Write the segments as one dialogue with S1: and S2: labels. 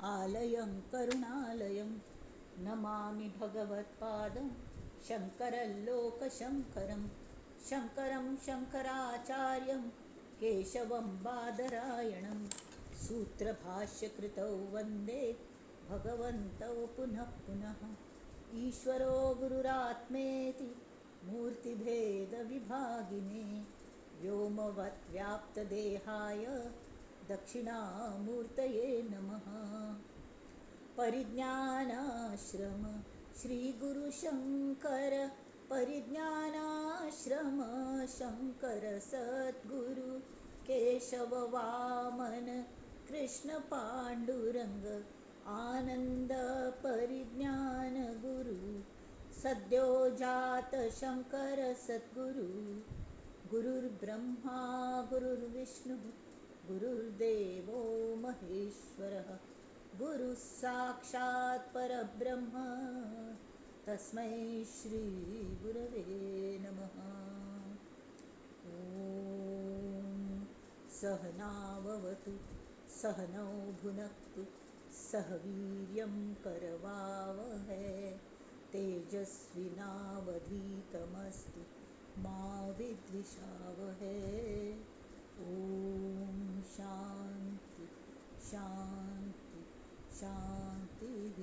S1: आलयं करुणालयं नमामि भगवत्पादं शङ्करलोकशङ्करं शङ्करं शङ्कराचार्यं केशवं बादरायणं सूत्रभाष्यकृतौ वन्दे भगवन्तौ पुनः पुनः। ईश्वरो गुरुरात्मेति मूर्तिभेदविभागिने व्योमवत् व्याप्तदेहाय दक्षिणामूर्तये नमः। परिज्ञानाश्रम श्रीगुरुशङ्कर परिज्ञानाश्रम शङ्कर सद्गुरु केशव वामन कृष्ण पांडुरंग आनंद परिज्ञान गुरु सद्यो जात शंकर सद्गुरु। गुरुर्ब्रह्मा गुरुर्विष्णु गुरुर्देवो महेश्वरः गुरुः साक्षात् परब्रह्म तस्मै श्री गुरवे नमः। ॐ सहनाववतु सहनौ भुनक्तु सह वीर्यं करवावहै तेजस्विनावधीतमस्तु मा विद्विषावहै। ॐ शांति शांति शांतिः।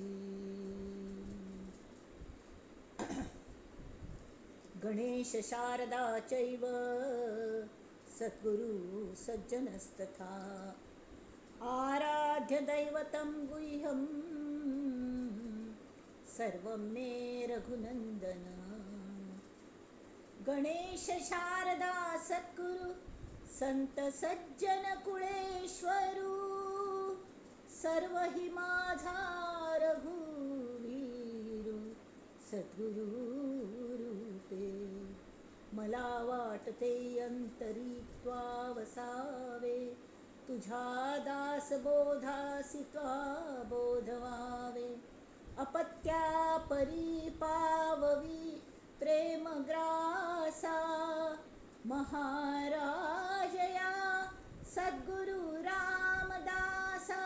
S1: गणेश शारदा चैव सद्गुरु सज्जनस्तथा आराध्य दैवतं गुह्यं सर्वं मे रघुनंदन। गणेश शारदा सद्गुरु संत सज्जन कुळेश्वरू सर्व हि माझा रघुवीरू सद्गुरु रूपे। मला वाटते अंतरी त्वा वसावे तुझ्या दास बोधासी त्वा बोधवावे। अपत्या परी पाववी प्रेमग्रासा महाराजया सद्गुरु रामदासा।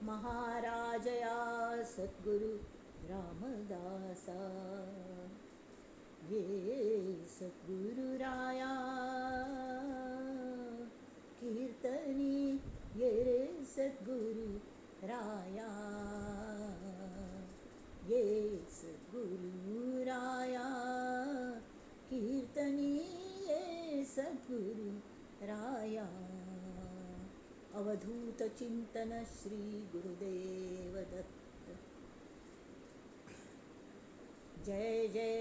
S1: महाराजया सद्गुरु रामदासा। ये सद्गुरु राया कीर्तनी ये रे सद्गुरु राया। ये सद्गुरु राया कीर्तनी ये सद्गुरु राया। अवधूत चिंतन श्री गुरुदेव दत्त। जय जय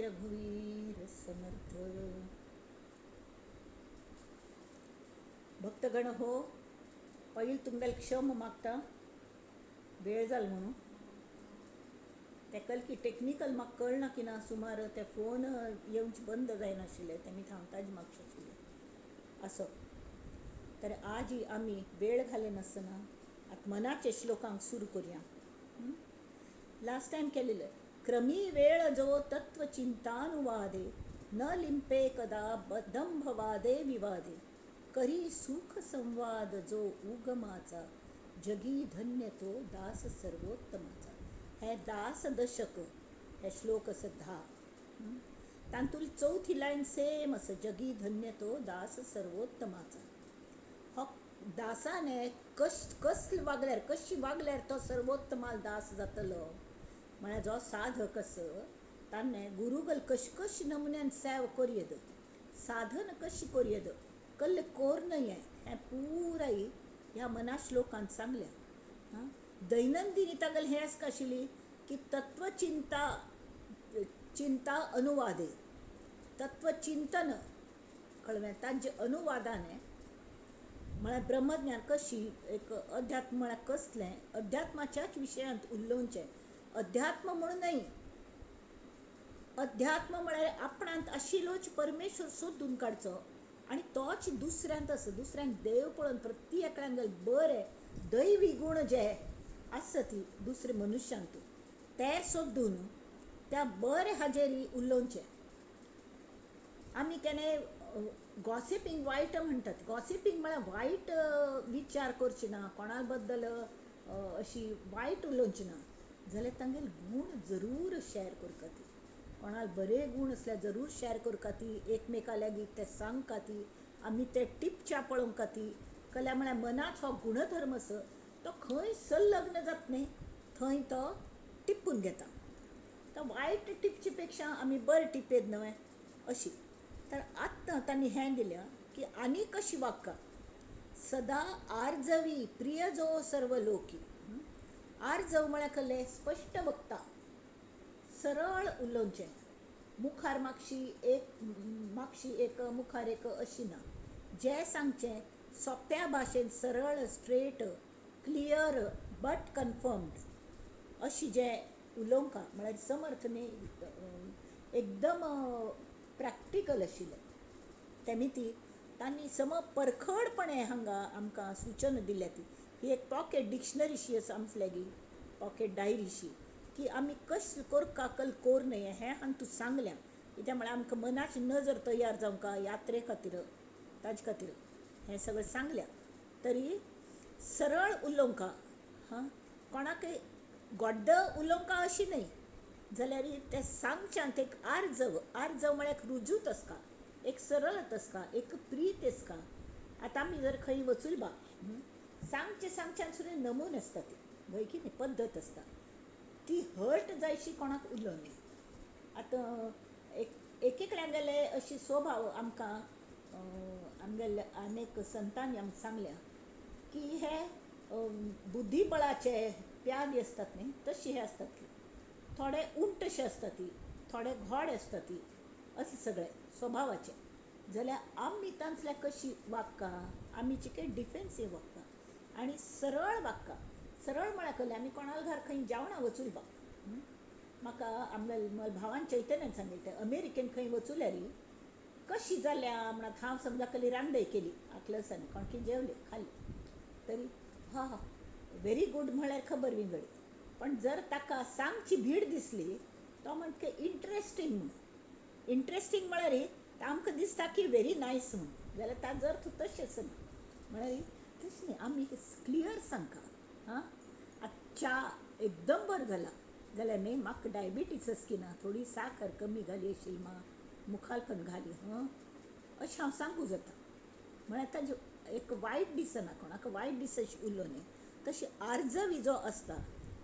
S1: रघुवीर समर्थ। भक्तगण हो, पयल तुमगेले क्षम मागता, वेळ जालो म्हणून. तेका की टेक्निकल म्हाका कळना की ना, सुमार ते फोन येवचे बंद जायनाशिल्ले, ते मी थांबताच मागचे आशिल्ले. असो तर आज आमी वेळ घालिनासतना आतां मनाचे श्लोकांक सुरू करुया. लास्ट टायम केलेले क्रमी वेळ जो तत्वचिंतानुवादे न लिंपे कदा दंभवादे विवादे करी सुख संवाद जो उगमाचा जगी धन्य तो दास सर्वोत्तमाचा. हे दास दशक हे श्लोक आसा 10. तातूंतली चवथी लायन सेम आसा, जगी धन्य तो दास सर्वोत्तमाचा. हो दासाने कसले वागल्यार कशी वागल्यार तो सर्वोत्तमाल दास जातलो म्हळ्यार जो साधक आसा ताणें गुरुगल कशी कशी नमुन्यान सेवा करुयेत, साधन कशी करुयेत, कल्ले कोर न्हय हें पुराय ह्या मना श्लोकान सांगलें. दैनंदिनी तागेलें हें आसता आशिल्ली की तत्वचिंता चिंता अनुवादे तत्वचिंतन कळ्ळें तांचे अनुवादान म्हळ्यार ब्रह्मज्ञान कशी एक अध्यात्म म्हळ्यार कसलें, अध्यात्माच्याच विशयांत उलोवचें. अध्यात्म म्हणून न्हय, अध्यात्म म्हळ्यार आपणांत आशिल्लोच परमेश्वर सोदून काडचो आनी तोच दुसऱ्यांत आसा, दुसऱ्यांक देव पळोवन प्रत्येक एकल्यान बरें दैवी गूण जे आसा ती दुसरे मनुष्यांत ते सोदून त्या बरें हाजेर उलोवचें. आमी केन्नाय गॉसिपींग वायट म्हणटात, गॉसिपींग म्हळ्यार वायट विचार करचे ना, कोणा बद्दल अशी वायट उलोवची ना जाल्यार तांगेले गूण जरूर शॅर करता ती. कोणाक बरे गूण आसल्यार जरूर शॅर करता ती, एकमेका लागीं ते सांगता ती, आमी ते टिपच्या पळोवंक ती. कल्या म्हळ्यार मनाचो हो गुणधर्म आसा तो खंय संलग्न जाता न्ही थंय तो टिपून घेता. तो वायट टिपचे पेक्षा आमी बरें टिपेत न्हय अशी. तर आत्तां तांणी हें दिल्या की आनी कशी वागका. सदा आर्जवी प्रिय जो सर्व लोकी. आर्जव म्हळ्यार कसलें? स्पश्ट वक्ता, सरळ उलोवचें, मुखार मागशी एक मागशी एक मुखार एक अशी ना, जें सांगचें सोंप्या भाशेन सरळ स्ट्रेट क्लियर बट कन्फर्म्ड अशी जें उलोवंक म्हळ्यार समर्थ न्ही एकदम प्रॅक्टिकल आशिल्लें. तेमी ती तांणी सम परखडपणे हांगा आमकां सुचना दिल्या. ती ही एक पॉकेट डिक्शनरीशी आसा आमचे लागीं, पॉकेट डायरीशी, की आमी कश कोरका कल कोर न्हय हें हांगा तूं सांगल्या. कित्याक म्हळ्यार आमकां मनाची नजर तयार जावंक यात्रे खातीर, ताजे खातीर हें सगळें सांगल्या. तरी सरळ उलोवंक हां, कोणाकय गोड्ड उलोवंक अशी न्हय जाल्यार तें सांगच्यांत एक आर्जव. आर्जव म्हळ्यार रुजूत आसता, एक सरळत आसता, एक प्रीत आसता. आतां आमी जर खंय वचूल बा सांगचे सांगच्यान सुद्दां नमून आसता ती, वय की न्ही पद्दत आसता ती हर्ट जायशी कोणाक उलोवं न्ही. आतां एक एकल्यागेले अशी स्वभाव आमकां आमगेले अनेक संतांनी आमकां सांगल्या की हे बुद्धिबळाचे प्यादे आसतात न्ही तशे हे आसतात. थोडे उंट अशे आसतात ती, थोडे घोडे आसतात ती, अशें सगळे स्वभावाचे. जाल्यार आमी तांतल्या कशी वागका, आमी चिके डिफेन्सीव वागता आनी सरळ वागका. सरळ म्हळ्यार कसलें? आमी कोणाल घर खंय जेवणा वचूल बा, म्हाका आमगे भावान चैतन्यान सांगिल्लें, तें अमेरिकेन खंय वचुल्यार कशी जाल्या म्हणत हांव समजा कसली रांदय केली आकलसांनी कोणकी जेवले खाल्ले तरी हा हा व्हेरी गूड म्हळ्यार खबर विंगड. पण जर ताका सांगची भीड दिसली तो म्हणटा इंट्रस्टींग म्हणून. इंट्रस्टींग म्हळ्यार आमकां दिसता की व्हेरी नायस म्हणून, जाल्यार ताजो अर्थ तशें आसना. म्हळ्यार तशें न्ही, आमी क्लियर सांगका. हां, आतां च्या एकदम बरो जाला जाल्यार न्ही म्हाका डायबिटीस आसा की ना, थोडी साखर कमी घाली अशी मा मुखार पण घाली हं अशें हांव सांगूं जाता. म्हळ्यार ताजें एक वायट दिसना, कोणाक वायट दीस अशें उलोवं न्ही. तशें आर्जवी जो आसता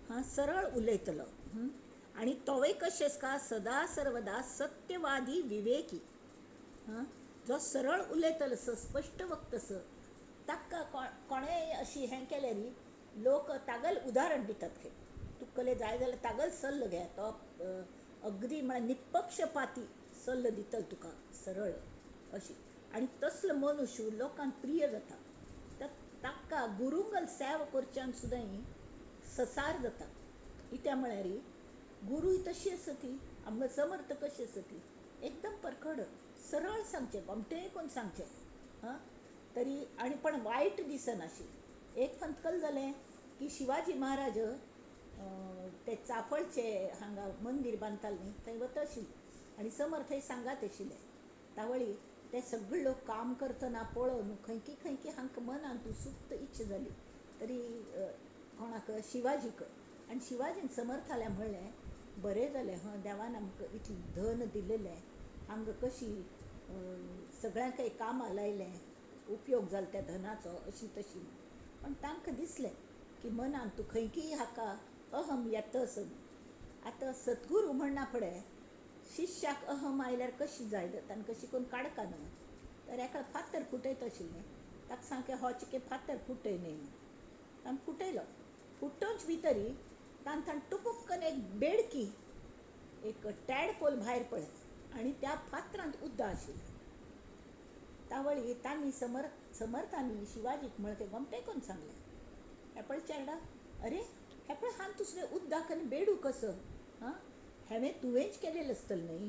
S1: हां सरळ उलयतलो आनी तोवूय कशें आसता सदा सर्वदा सत्यवादी विवेकी. हां, जो सरळ उलयतलो स्पश्ट वक्तस ताका कोणेंय अशी हें केल्यार लोक तागेलें उदाहरण दितात खंय, तुका जाय जाल्यार तागेलो सल्लो घे, तो अगदी म्हळ्यार निपक्षपाती सल्लो दितलो तुका सरळ अशी. आनी तसलो मनुष्य लोकांक प्रिय जाता. तर ताका गुरुंगल सेवा करच्यान सुद्दां ससार जाता. कित्याक म्हळ्यार गुरूय तशी आसा ती, आमकां समर्थ कशी आसा ती एकदम परखड सरळ सांगचें, गोमटें कोन्न सांगचें हां तरी आनी पण वायट दिसनाशी. एक फंतकल जालें की शिवाजी महाराज ते चाफळचे हांगा मंदीर बांदताले न्ही थंय वता आशिल्ले आनी समर्थय सांगात आशिल्ले. तावळी ते सगळे लोक काम करतना पळोवन खंयकी खंयकी हांकां मनांत सुप्त इच्छा जाली तरी कोणाक शिवाजीक. आनी शिवाजीन समर्थाल्या म्हणलें बरें जालें हं, देवान आमकां इतलें धन दिलेलें, हांगा कशी सगळ्यांकय कामां लायलें, उपयोग जालो त्या धनाचो अशी तशी. पण तांकां दिसलें की मनांत तूं खंयकी हाका अहम येतस. आतां सद्गुरू म्हणना फुडें शिष्याक अहम आयल्यार कशी जाय तांकां कशी करून काडका न्हय. तर एका फातर फुटयत आशिल्लें, ताका सामकें हो चिके फातर फुटय न्हय म्हणून ताणें फुटयलो. फुटोवच भितरी ताणें ताणें टुपूक एक बेडकी एक टॅडपोल भायर पळय आनी त्या फातरांत उदक आशिल्लें. तावळी तांणी समर्थांनी शिवाजीक म्हळें तें गोमटें करून सांगलें, हें पळय चेरडा, अरे हें पळय हांगा तुसलें उदक आनी बेडू कसो हां, हांवें तुवेंच केलेलें आसतलें न्हय.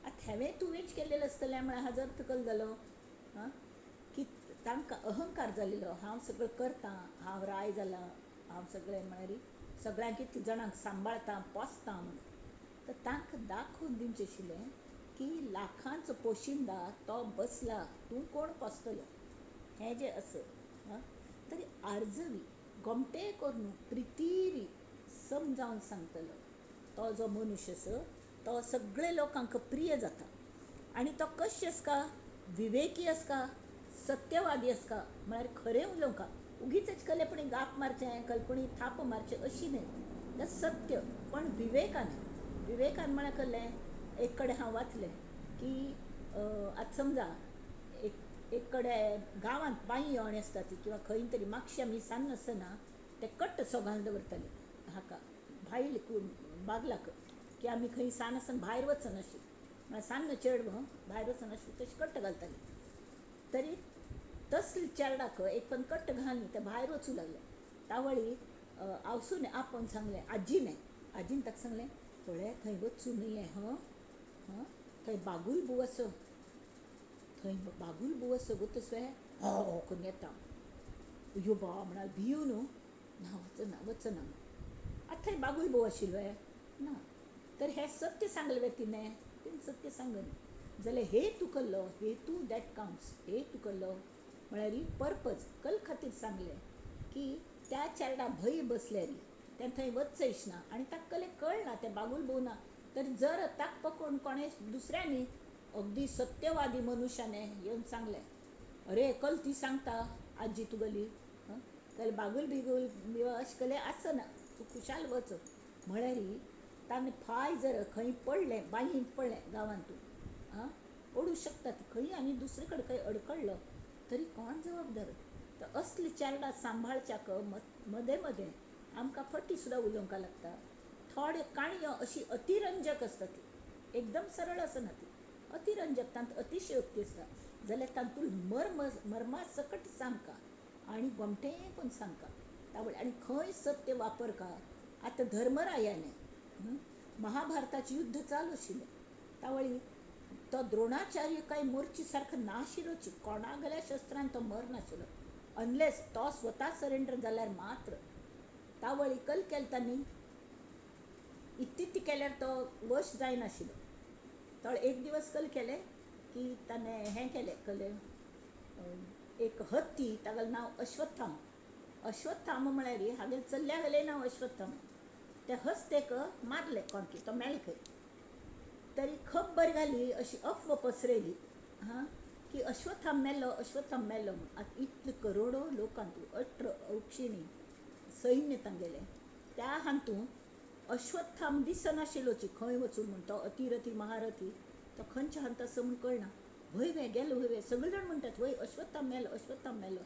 S1: आतां हांवें तुवेंच केलेलें आसतलें म्हळ्यार हाजो अर्थ कसलो जालो हां, की तांकां अहंकार जालेलो, हांव सगळें करतां, हांव राय जालां, हांव सगळें म्हळ्यार सगळ्यांक कितल्या जाणांक सांबाळतां पोसतां म्हणून. तर तांकां दाखोवन दिवचें आशिल्लें की लाखांचो पोशिंदा तो बसला, तूं कोण पोसतलो हें जें आसा. तरी आर्जवी गोमटे करून प्रितीरी समजावन सांगतलो तो जो मनुष्य आसा तो सगळे लोकांक प्रिय जाता. आनी तो कशें आसता, विवेकी आसता, सत्यवादी आसता, म्हळ्यार खरें उलोवंका, उगीच कलेपणी गाप मारचें, कल्पणी थाप मारचें अशी न्हय, तर सत्य पण विवेकान. विवेकान म्हळ्यार कसलें, एक कडेन हांव वाचलें की आतां समजा एक कडेन गांवांत बांय येवणी आसता ती किंवा खंय तरी मातशें आमी सान आसतना ते कट्ट सो घालून दवरताले हाका भायल बागलाक की आमी खंय सान आसतना भायर वचनाशिल्लीं, म्हळ्यार सान्न चेडवां भायर वचनाशिल्लीं, तशें कट्ट घालतालीं. तरी तसले चेरडाक एक पण कट्ट घालून ते भायर वचूं लागले. तावळी आवसून आपोवन सांगलें, आजीने आजीन ताका सांगलें, पळय थंय वचूं न्हय हं हं थंय बागूल भूव आसा, थंय बागूल भूव आसा गो, तसलें हो करून येता. यो बा म्हणाल भिव न्हू, ना वचना वचना. आतां थंय बागूल भोव आशिल्लो ना, तर हें सत्य सांगलें वे तिणें, तिणें सत्य सांगलें जाल्यार हेतू कल्लो, हेतू that counts. हेतू कल्लो म्हळ्यार पर्पज कल खातीर सांगलें की त्या चेरडा भंय बसल्यार तें थंय वचचें ना आनी ताका कलें कळना तें बागूल भोव ना, तर जर ताका पकोवन कोणें दुसऱ्यांनी अगदी सत्यवादी मनुष्याने येवन सांगलें, अरे कल ती सांगता आजी तुगेली जाल्यार बागूल बिगूल अशें कलें आसना, तूं खुशाल वच म्हळ्यार ताणें फाय जर खंय पडलें, बांयींत पडलें गांवांत तूं आं पडूं शकता ती खंय आनी दुसरे कडेन खंय अडकळ्ळो तरी कोण जबाबदार. तर असले चेरडा सांबाळच्याक मदें मदें आमकां फटी सुद्दां उलोवंक लागता. थोड्यो काणयो अशी अतिरंजक आसता, ती एकदम सरळ आसना, ती अतिरंजक, तांत अतिशयोक्ती आसता, जाल्यार तातूंत मर्म मर्मा सकट सांगका आनी गोमटें करून सांगका तावळ. आनी खंय सत्य वापरका. आतां धर्मरायाने महाभारताचें युद्ध चालू आशिल्लें, तावळी तो द्रोणाचार्य काय मोर्ची सारको नाशिल्लोच, कोणागल्या शस्त्रान तो मरनाशिल्लो अनलेस तो स्वता सरेंडर जाल्यार मात्र. तावळी कल केलें तांणी, इत्तित्ती केल्यार तो वश जायनाशिल्लो. तो एक दिवस कल केलें की ताणें हें केलें, कलें एक हत्ती, तागेलें नांव अश्वत्थाम. अश्वत्थाम म्हळ्यार हागेलें चल्ल्या गेलें नांव अश्वत्थाम. त्या हस्तेक मारलें कोणकी, तो मेलो खंय. तरी खबर घाली, अशी अफवा पसरयली हां की अश्वत्थाम मेलो, अश्वत्थाम मेलो म्हूण. आतां इतले करोडो लोकांतू 18 औक्षिणी सैन्य तांगेलें, त्या हातूंत अश्वत्थाम दिसनाशिल्लोची खंय वचून म्हूण. तो अतिरथी महारथी, तो खंयच्या हांत आसा म्हूण कळना. व्हय वे गेलो, व्हय वे, सगळे जाण म्हणटात व्हय अश्वत्थाम मेलो, अश्वत्थाम मेलो.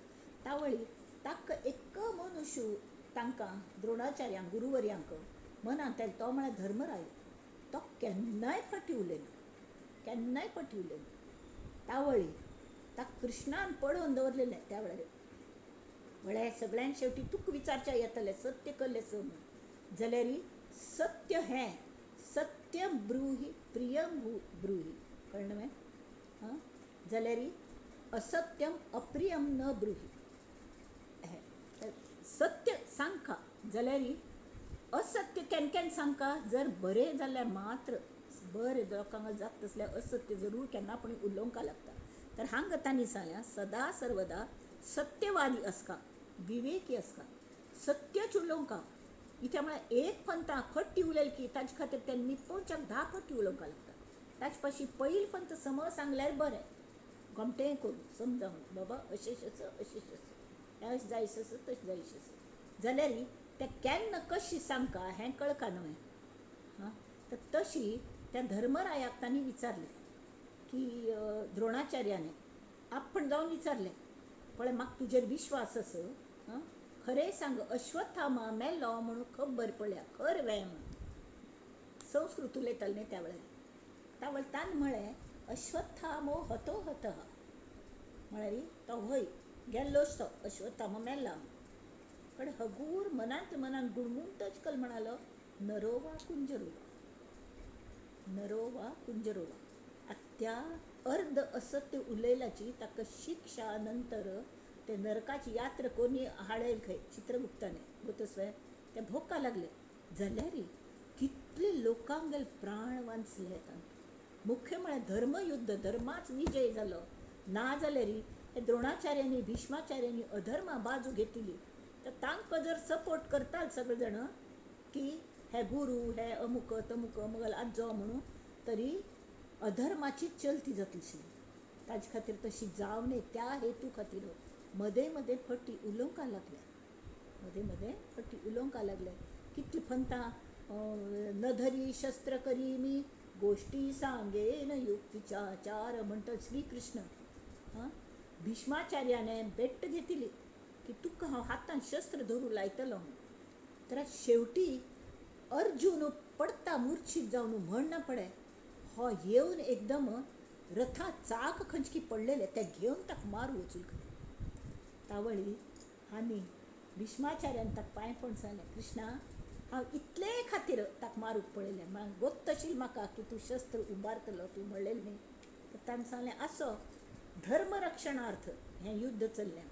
S1: तावळी ताका एक मनुष्य तांकां द्रोणाचार्यांक गुरुवर्यांक मनांत आयलो, तो म्हळ्यार धर्मराय. तो केन्नाय फाटी उलयना, केन्नाय फाटी उलयना. तावळी ताका कृष्णान पळोवन दवरलेलें त्या वेळार, म्हळ्यार सगळ्यांत शेवटी तुका विचारच्या येतलें सत्य कसलें स म्हूण, जाल्यार सत्य हें सत्य ब्रूही प्रियम ब्रूही, कळ्ळें न्हय हां, जाल्यार असत्यम अप्रियम न ब्रूही. सत्य सांगका जाल्यार असत्य केन्ना केन्ना सांगका, जर बरें जाल्यार मात्र, बरें लोकांक जाता तसलें असत्य जरूर केन्ना पूण उलोवंक लागता. तर हांगा तांणी सांगलें सदा सर्वदा सत्यवादी आसका, विवेकी आसका, सत्यच उलोवंका. इत्या म्हळ्यार एक पंता फट्टी उलयली की ताजे खातीर ते निपोवच्याक 10 फट्टी उलोवंक लागता. ताजे पाशी पयलीं पंत समज सांगल्यार बरें, गोमटें करून समजावन बाबा अशें आसा, अशें आसा, अशें जायश आसा, तशें जायश आसा, जाल्यार तें केन्ना कशी सांगका हें कळका न्हय हां. तर तशी त्या धर्मरायाक तांणी विचारलें की द्रोणाचार्याने आपण जावन विचारलें, पळय म्हाका तुजेर विश्वास आसा हां, खरें सांग अश्वत्थामा मेलो म्हणून खबर पडल्या, खर वें म्हणून. संस्कृत उलयतालें न्ही त्या वेळार. तावळ तान म्हळें अश्वत्थामो हतो हतः, म्हळ्यार तो व्हय गेल्लोच तो अश्वत्थामो मेला. पण हगूर मनांत मनान गुणगुणतच कल म्हणालो नरो वा कुंजरोवा, नरो वा कुंजरोवा. आतां त्या अर्द असत्य उलयल्याची ताका शिक्षा नंतर ते नरकाची यात्रा कोणी हाडयल खंय चित्रगुप्ताने गोतसवे ते भोगका लागले. जाल्यार कितले लोकांक गेले प्राण वांचले. मुख्य म्हळ्यार धर्मयुद्ध, धर्माच विजय जालो. ना जाल्यार हे द्रोणाचार्यांनी भीष्माचार्यांनी अधर्मा बाजू घेतली तर तर तांकां जर सपोर्ट करताल सगळे जाण की हे गुरू हे अमुक तमुक मगल आजो म्हणून, तरी अधर्माची चलती जातली आशिल्ली. ताजे खातीर तशी जावं न्हय त्या हेतू खातीर मदें मदें फटी उलोवंक लागले, मदें मदें फटी उलोवंक लागले. कितली फंता न धरी शस्त्र करी मी गोष्टी सांगेन युक्तीच्या चार म्हणटा श्रीकृष्ण. भीष्माचार्याने बेट्ट घेतली की तुका हांव हातान शस्त्र धरूं लायतलो म्हूण. तर शेवटी अर्जुन पडता मुर्छीत जावन म्हण ना पडे हो येवन एकदम रथा चाक खंचकी पडलेले ते घेवन ताका मारू वचून खंय. तावळी आनी भीष्माचार्यान ताका पांय पडून सांगलें, कृष्णा हांव इतले खातीर ताका मारूंक पळयलें, म्हाका गोत्त आशिल्लें म्हाका की तूं शस्त्र उबारतलो तूं म्हणलेलें न्ही. तर ताणें सांगलें आसो धर्मरक्षणार्थ हें युद्ध चल्लें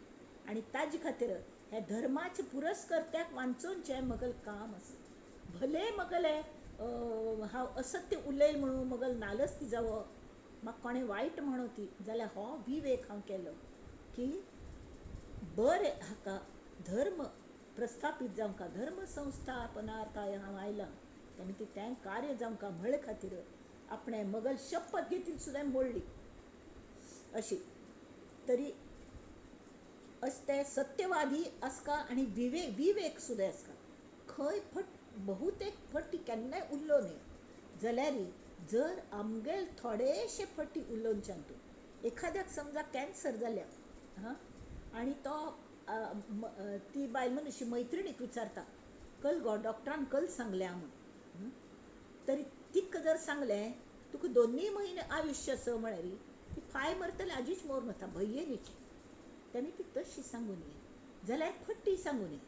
S1: आनी ताजे खातीर हे धर्माचे पुरस्कर्त्याक वांचोवचें मगल काम आसा. भले मगले हांव असत्य उलय म्हणून मगल नालस्ती जावो, म्हाका कोणें वायट म्हणो ती, जाल्यार हो विवेक हांव केलो की बरें हाका धर्म प्रस्थापीत जावंक, धर्म संस्थापनार्थाय हांव आयलां, तेन्ना ती तें कार्य जावंक म्हळे खातीर आपणें मगल शपथ घेतिल्ली सुद्दां मोडली अशी. तरी अशें ते सत्यवादी आसका आनी विवेक सुद्दां आसका. खंय फट बहुतेक फटी केन्नाय उरलो न्हय जाल्यार जर आमगेल थोडेशे फटी उलोवच्यान तूं एखाद्याक समजा कॅन्सर जाल्या हां आनी तो ती बायल मनीस मैत्रिणीक विचारता कल गो डॉक्टरान कल सांगल्या म्हूण, तरी तिका जर सांगलें तुका 2 म्हयने आयुश्य आसा म्हळ्यार ती फाय मरतली आजीच मोर वता भंयेनीची. तेन्ना ती तशी सांगू न्ही जाल्यार फटी सांगू न्ही.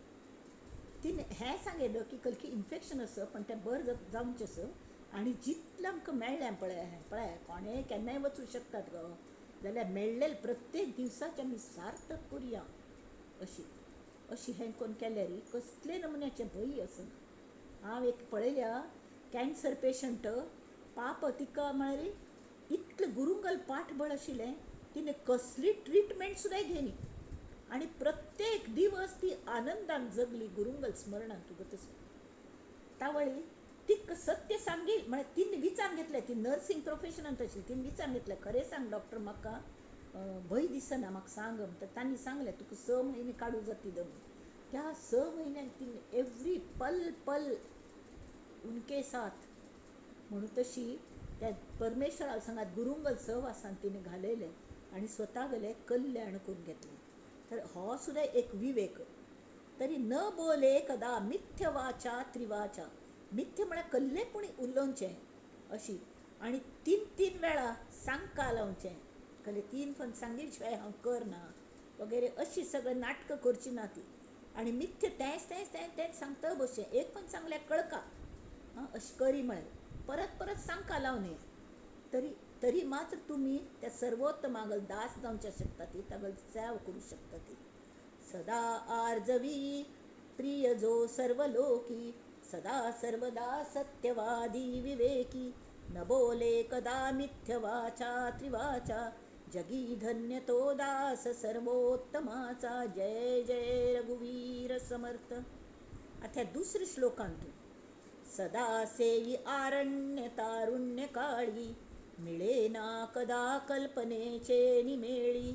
S1: तिणें हें सांगयलें की कलकी इन्फेक्शन आसा पण तें बरें जावचें आसा आनी जितलें आमकां मेळ्ळें पळय हें पळय कोणें केन्नाय वचूं शकतात गो, जाल्यार मेळ्ळें प्रत्येक दिवसाचें आमी सार्थक करुया अशी अशी हें कोण केल्यार कसले नमुन्याचें भंय आसना. हांव एक पळयल्या कॅन्सर पेशंट पाप तिका म्हळ्यार इतलें गुरुंगल पाठबळ आशिल्लें तिणें कसली ट्रिटमेंट सुद्दां घेयली आनी प्रत्येक दिवस ती आनंदान जगली गुरुंगल स्मरणान तुका तसो. तावळी तिका सत्य सांगील म्हळ्यार तिणें विचारून घेतलें, ती नर्सिंग प्रोफेशनांत आशिल्ली, तिणें विचारून घेतलें खरें सांग डॉक्टर म्हाका भंय दिसना म्हाका सांग. तर तांणी सांगलें तुका 6 म्हयने काडूं जाता दम. त्या 6 म्हयन्यान तिणें एवरी पल पल उनके साथ म्हणून तशी त्या परमेश्वरा सांगात गुरुंगल सहवासान तिणें घालयलें आनी स्वता गेलें कल्याण करून घेतलें. तर हो सुद्दां एक विवेक. तरी न बोले कदा मिथ्य वाचा त्रिवाचा, मिथ्य म्हळ्यार कल्ले पुणी उलोवचें अशी आनी 3-3 वेळा सांगका लावचें कल्ले 3 पण सांगील शिवाय हांव करना वगैरे अशी सगळें नाटकां करची ना ती. आनी मिथ्य तेंच तेंच तेंच तेंच सांगता बसचें, एक पण सांगल्यार कळका आं अशें करी म्हळ्यार परत परत सांगका लावं न्ही. तरी तरी मात्र तुमी त्या सर्वोत्तमागल दास जावचे शकता ती, तागल सेव करूं शकता ती. सदा आर्जवी प्रिय जो सर्वलोकी, सदा सर्वदा सत्यवादी विवेकी, न बोले कदा मिथ्य वाचा त्रिवाचा, जगी धन्य तो दास सर्वोत्तमाचा. जय जय रघुवीर समर्थ. आता दुसऱ्या श्लोकांतून सदा सेवी आरण्य तारुण्य काळी, मिळे ना कदा कल्पनेचे निमेळी,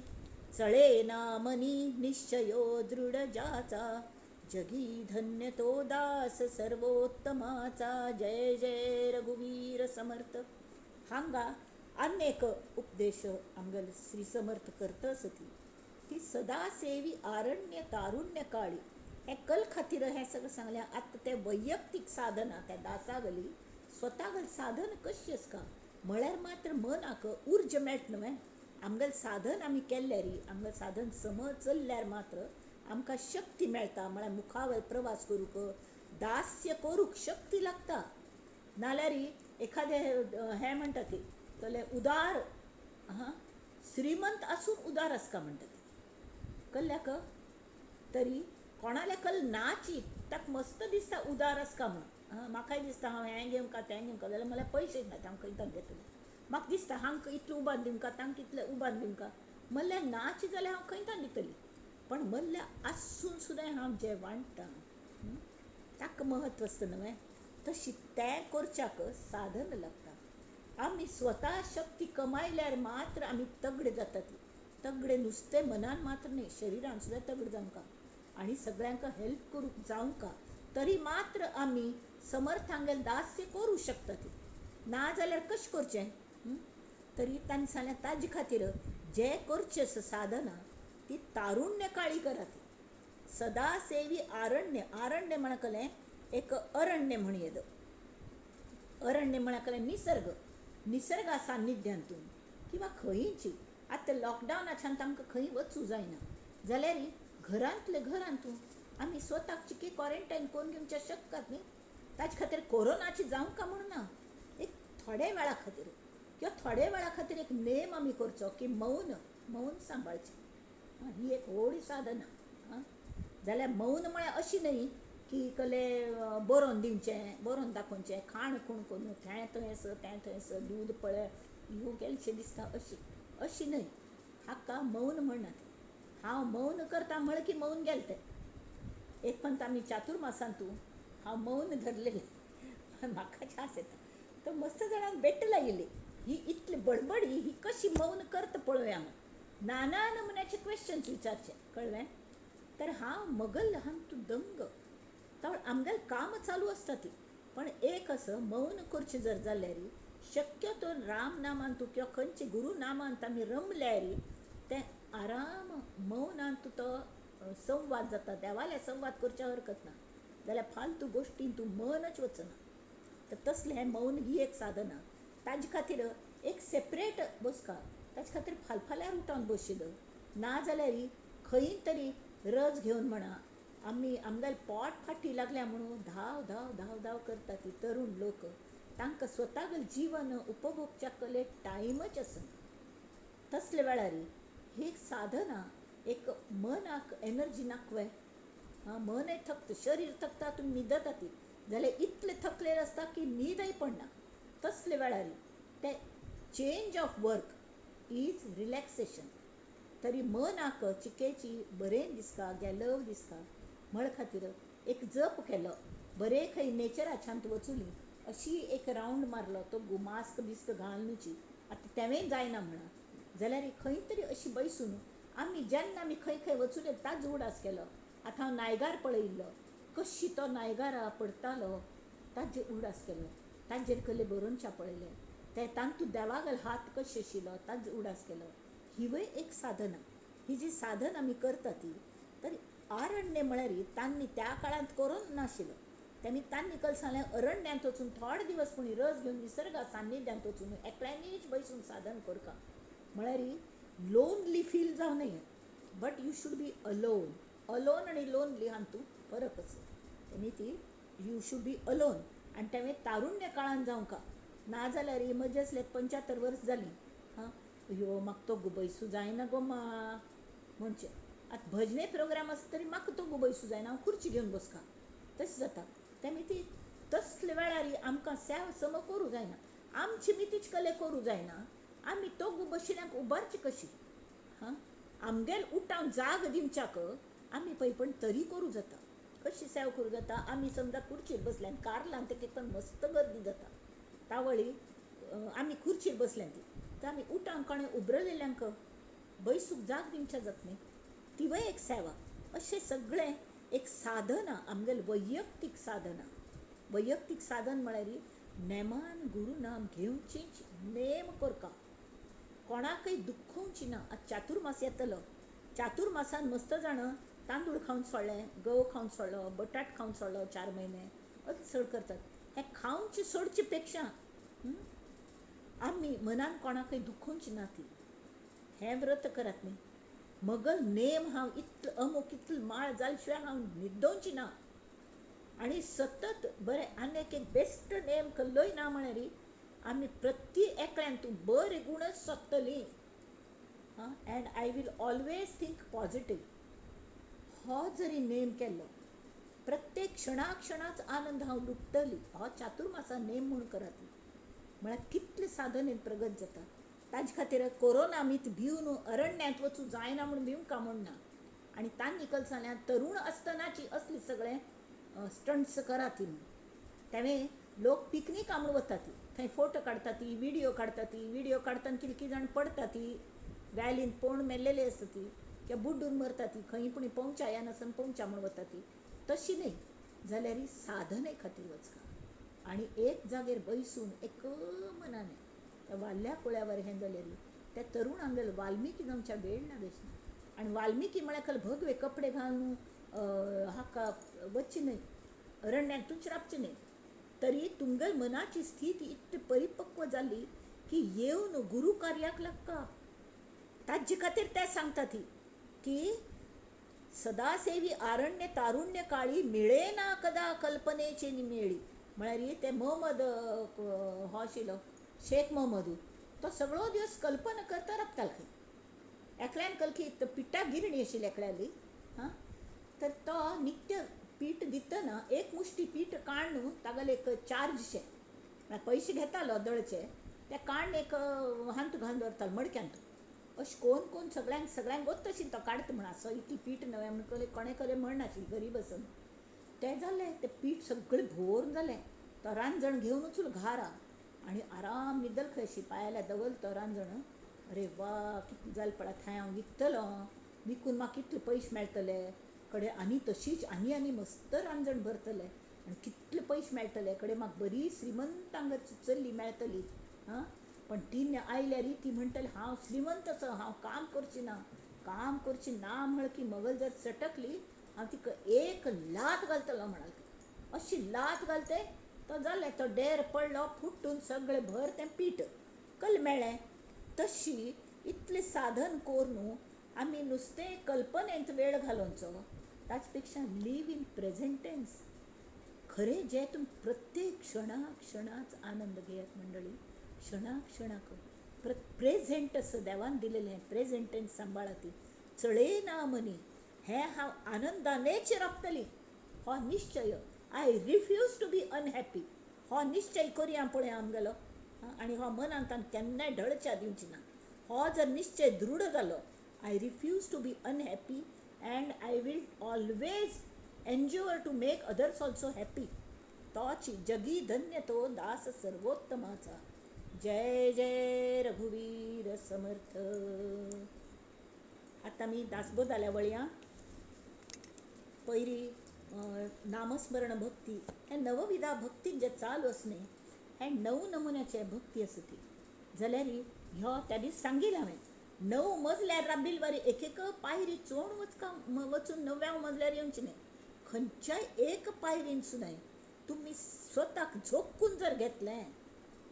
S1: चळे ना मनी निश्चयो दृढ जाचा, जगी धन्य तो दास सर्वोत्तमाचा. जय जय रघुवीर समर्थ. हांगा अनेक उपदेश आमगेले श्री समर्थ करता आसती की सदा सेवी आरण्य तारुण्य काळी हे कल खातीर हें सगळें सांगलें. आतां तें वैयक्तीक साधना त्या दासागली स्वतागल साधन कशी आसता म्हळ्यार मात्र मनाक उर्जा मेळटा न्हय. आमगेलें साधन आमी केल्यार आमगेलें साधन समज चल्ल्यार मात्र आमकां शक्ती मेळटा. म्हळ्यार मुखावयर प्रवास करूंक दास्य करूंक शक्ती लागता. नाल्यार एखादें हें म्हणटा ती कहलें उदार हां श्रीमंत आसून उदार आसता म्हणटा ती कल्ल्याक तरी कोणाल्या कल नाची ताका मस्त दिसता उदार आसता म्हणून. हां म्हाकाय दिसता हांव हें घेवंक तें घेवंक जाल्यार मला पयशे ना हांव खंयतान घेतलें. म्हाका दिसता हांकां इतलें उबान दिवंक तांकां इतलें उबान दिवंक म्हणल्यार नाची जाल्यार हांव खंयतान दितली. पण मल्ल्या आसून सुद्दां हांव जें वांट्टा ताका म्हत्व आसता न्हय. तशी तें करच्याक साधन लागता. आमी स्वता शक्ती कमायल्यार मात्र आमी तगडे जातात. तगडे नुस्तें मनान मात्र न्हय, शरिरान सुद्दां तगडे जावंका आनी सगळ्यांक हेल्प करूंक जावंका, तरी मात्र आमी समर्थांगेल दास्य करूं शकतात. ना जाल्यार कशें करचें? तरी तांणी सांगलें ताजे खातीर जें करचें आसा साधना ती तारुण्य काळी करात. सदा सेवी आरण्य. आरण्य म्हणकलें एक अरण्य म्हण येद. अरण्य म्हणकलें निसर्ग, निसर्गा सान्निध्यांतून किंवा खंयची. आतां लॉकडावनाच्यान आमकां खंय वचूं जायना जाल्यार घरांतले घरांतून आमी स्वताक चिके क्वॉरंटायन करून घेवच्या शकतात न्ही. ताजे खातीर कोरोनाची जावंका म्हूण ना, एक थोडे वेळा खातीर किंवा थोडे वेळा खातीर एक नेम आमी करचो की मौन, मौन सांबाळचें. ही एक व्हड साधना. जाल्यार मौन म्हळ्यार अशी न्हय की कले बरोवन दिवचें, बरोवन दाखोवचें, खाण खूण करून तें थंय आसा, तें थंय आसा, दूद पळय ह्यो केलशें दिसता, अशी अशी न्हय. हाका मौन म्हणनात. हांव मौन करता म्हळें की मौन गेलें तें. एक पंत आमी चातुर्मासांतू हांव मौन धरलेलें, म्हाका त्रास येता. तर मस्त जाणांक बेट लायिल्ली, ही इतली बडबडी ही कशी मौन करता पळोवया म्हूण. नाना नमुन्याचे क्वेश्चन्स विचारचे, कळ्ळें? तर हांव मगल हांव तूं दंग. तर आमगेलें काम चालू आसता ती, पण एक असो मौन करचें जर जाल्यार शक्यतो राम नामान तूं किंवा खंयचे गुरू नामान आमी रमल्यार तें आराम मौनान तूं तो संवाद जाता. देवाले संवाद करच्या हरकत ना, जाल्यार फालतू गोश्टीन तूं मनच वचना. तर तसलें हें मौन ही एक साधना. ताजे खातीर एक सेपरेट बसका, ताजे खातीर फालफाल्यार उठोवन बशिल्लो ना जाल्यार खंय तरी रज घेवन म्हणा आमी आमगेले पोट फाटी लागल्या म्हणून धांव धांव धांव धांव करता ती तरूण लोक. तांकां स्वताक जीवन उपभोगच्या कले टायमच आसना. तसले वेळार ही एक साधना, एक मनाक एनर्जी नाकवे. मनय थकता, शरीर थकता, तुमी न्हिदता ती जाल्यार इतले थकलेले आसता की न्हीदय पडना. तसले वेळार ते change of work is relaxation. तरी मनाक चिकेची बरें दिसता, गेलव दिसता म्हळ खातीर एक जप केलो, बरें खंय नेचराच्यान वचुनी अशी एक रावंड मारलो, तो मास्क बिस्क घालनुची आतां तेंवूय जायना म्हणा, जाल्यार खंय तरी अशी बैसून आमी जेन्ना आमी खंय खंय वचून ताजो उडास केलो. आतां हांव नायगार पळयिल्लो, कशी तो नायगारा पडतालो ताजेर उडास केलो. ताजेर कसले बरोवच्या पळयलें, ते तांतू देवागल हात कशे आशिल्लो ताजो उडास केलो. हिवूय एक साधना. ही जी साधना आमी करता ती तर आरण्य म्हळ्यार तांणी त्या काळांत करूंक नाशिल्लो. तेमी तांणी कल सांगलें अरण्यांत वचून थोडे दिवस पूण रस घेवन निसर्गा सान्निध्यांत वचून एकल्यांनीच बैसून साधन करका. म्हळ्यार लोनली फील जावं नये, but you should be alone. Alone आनी लोनली हातूंत फरक आसा. तेमी ती you should be alone आनी तेवें तारुण्य काळान जावंका. ना जाल्यार म्हजे आसले 75 वर्स जालीं, हां अयो म्हाका तो बैसूं जायना गो मा म्हणचें. आतां भजने प्रोग्राम आसता तरी म्हाका तो बैसूं जायना, हांव खुर्ची घेवन बसका, तशें जाता. तेमी ती तसले वेळार आमकां सेव सम करूं जायना, आमची मितीच कले करूं जायना. आमी तो बशिल्ल्यांक उबारची कशी? हां आमगेल उठावन जाग दिवच्याक आमी पळय पण तरी करूं जाता. कशी सेव करूं जाता? आमी समजा खुर्चीर बसल्यान कारलान ते पण मस्त गर्दी जाता, तावळी आमी खुर्चीर बसल्यान ती तर आमी उठावन कोणें उबरलेल्यांक बैसूक जाग दिवच्या जाता न्ही, तिवूय एक सेवा. अशें सगळें एक साधना, आमगेले वैयक्तीक साधना. वैयक्तीक साधन म्हळ्यार नेमान गुरुनाम घेवचीच, नेम करका, कोणाकय दुखोवची ना. आतां चातुर्मास येतलो, चातुर्मासान मस्त जाणां तांदूळ खावन सोडलें, गंव खावन सोडलो, बटाट खावन सोडलो, 4 म्हयने अशें चड करतात. हें खावचे सोडचे पेक्षा आमी मनान कोणाकय दुखोवची ना ती, हें व्रत करात न्ही. मगल नेम हांव इतलो अमूक इतलो माळ जाले शिवाय हांव न्हिदोवची ना. आनी सतत बरें आनी एक एक बेस्ट नेम कसलोय ना म्हळ्यार आमी प्रति एकल्यान तूं बरे गुणच सोदतली. And I will always think positive. हो जरी नेम केल्लो प्रत्येक क्षणा क्षणाच आनंद हांव लुट्टली, हो चातुर्मासा नेम म्हूण करात. म्हळ्यार कितले साधनेन प्रगत जाता. ताजे खातीर कोरोना आमी भिवन अरण्यांत वचूं जायना म्हूण भिवंका म्हूण ना, आनी तांणी कल सांगलें तरुण आसतनाची असली सगळें स्टंट्स करात म्हूण. तेवें लोक पिकनीक म्हूण वतात, थंय फोटो काडटात, विडियो काडटात. विडियो काडटना कितलीं कितें जाण पडटात, वॅलीन पोवन मेल्लेले आसता ती किंवा बुड्डून मरता ती, खंय पूण पोवच्या येनासतना पोवच्या म्हूण वता ती. तशी न्हय जाल्यार साधने खातीर वचका आनी एक जागेर बैसून एक मनान त्या वाल्या कुळ्यावर हें जाल्यार त्या तरुणांगेर वाल्मिकी जावच्या वेळ लागच ना. आनी वाल्मिकी म्हळ्यार भगवे कपडे घालून हाका वचचे न्हय, अरण्यांतूच राबचें न्हय, तरी तुमगेल मनाची स्थिती इतली परिपक्व जाली की येवन गुरू कार्याक लागता. ताजे खातीर ते सांगता ती की सदासेवी आरण्य तारुण्य काळी मिळे ना कदा कल्पनेची मेळी. म्हळ्यार ते मोहम्मद हो आशिल्लो शेख मोहम्मद, तो सगळो दिवस कल्पना करता राबतालो खंय. एकल्यान कलकी पिट्टा गिरणी आशिल्ली एकल्याली, हां, तर तो नित्य पीठ दितना एक मुश्टी पीठ काडून तागेले एक चार्जशे म्हळ्यार पयशे घेतालो दळचे, ते काडून एक हांत घालून दवरतालो मडक्यांत. अशें कोण कोण सगळ्यांक सगळ्यांक गोत्त आशिल्लें तो काडटा म्हण, असो इतली पीठ नवें म्हण कोणें कडेन म्हणनाशिल्लें, गरीब आसा. तें जालें, तें पीठ सगळें भोरून जालें. तो रांजण घेवनूच घारा आनी आराम न्हिदल खंय अशी पांयाल्या दवरलो तो रांजण. अरे वा कितें जालें पळय, थंय हांव विकतलो, विकून म्हाका कितले पयशे मेळटले, कडे आनी तशीच आनी आनी मस्त रांजण भरतले आनी कितले पयशे मेळटले, कडे म्हाका बरी श्रीमंतांगची चली मेळटली. हां, पण ती आयल्यार ती म्हणटली हांव श्रीमंत आसा, हांव काम करची ना, काम करची ना म्हळ की मगल जर चटकली हांव तिका एक लात घालतलो म्हणाल. अशी लात घालते तो जालें, तो डेर पडलो फुटून सगळें भर तें पीठ कल मेळ्ळें. तशी इतलें साधन करून आमी नुस्तें कल्पनेंत वेळ घालोवचो ताचे पेक्षा लीव इन प्रेझेंट टेन्स. खरें जें तुमी प्रत्येक क्षणाक क्षणाक आनंद घेयात मंडळी, क्षणाक क्षणाक प्रेझेंट आसा देवान दिलेलें हें प्रेझेंट टेन्स सांबाळात. चळे ना मनी हें हांव आनंदानेच राबतली हो निश्चय. I refuse to be unhappy हो निश्चय करुया पळय आमगेलो, आनी हो मनांत केन्नाय ढळच्या दिवची ना. हो जर निश्चय दृढ जालो, I refuse to be unhappy and I will always endeavour to make others also happy, तोच जगी धन्य तो दास सर्वोत्तमाचा. जय जय रघुवीर समर्थ. आतां आमी दासबोधाल्या वळया. पयली नामस्मरण भक्ती हें नवविधा भक्तीन जें चालू आसा न्ही, हें णव नमुन्याचे भक्ती आसा ती. जाल्यार ह्यो त्या दीस सांगिल्लें हांवें, णव मजल्यार राबिल वारी एक एक पायरी चोण वचका वचून णव्या मजल्यार येवचें न्हय. खंयच्याय एक पायरीन सुद्दां तुमी स्वताक झोकून जर घेतलें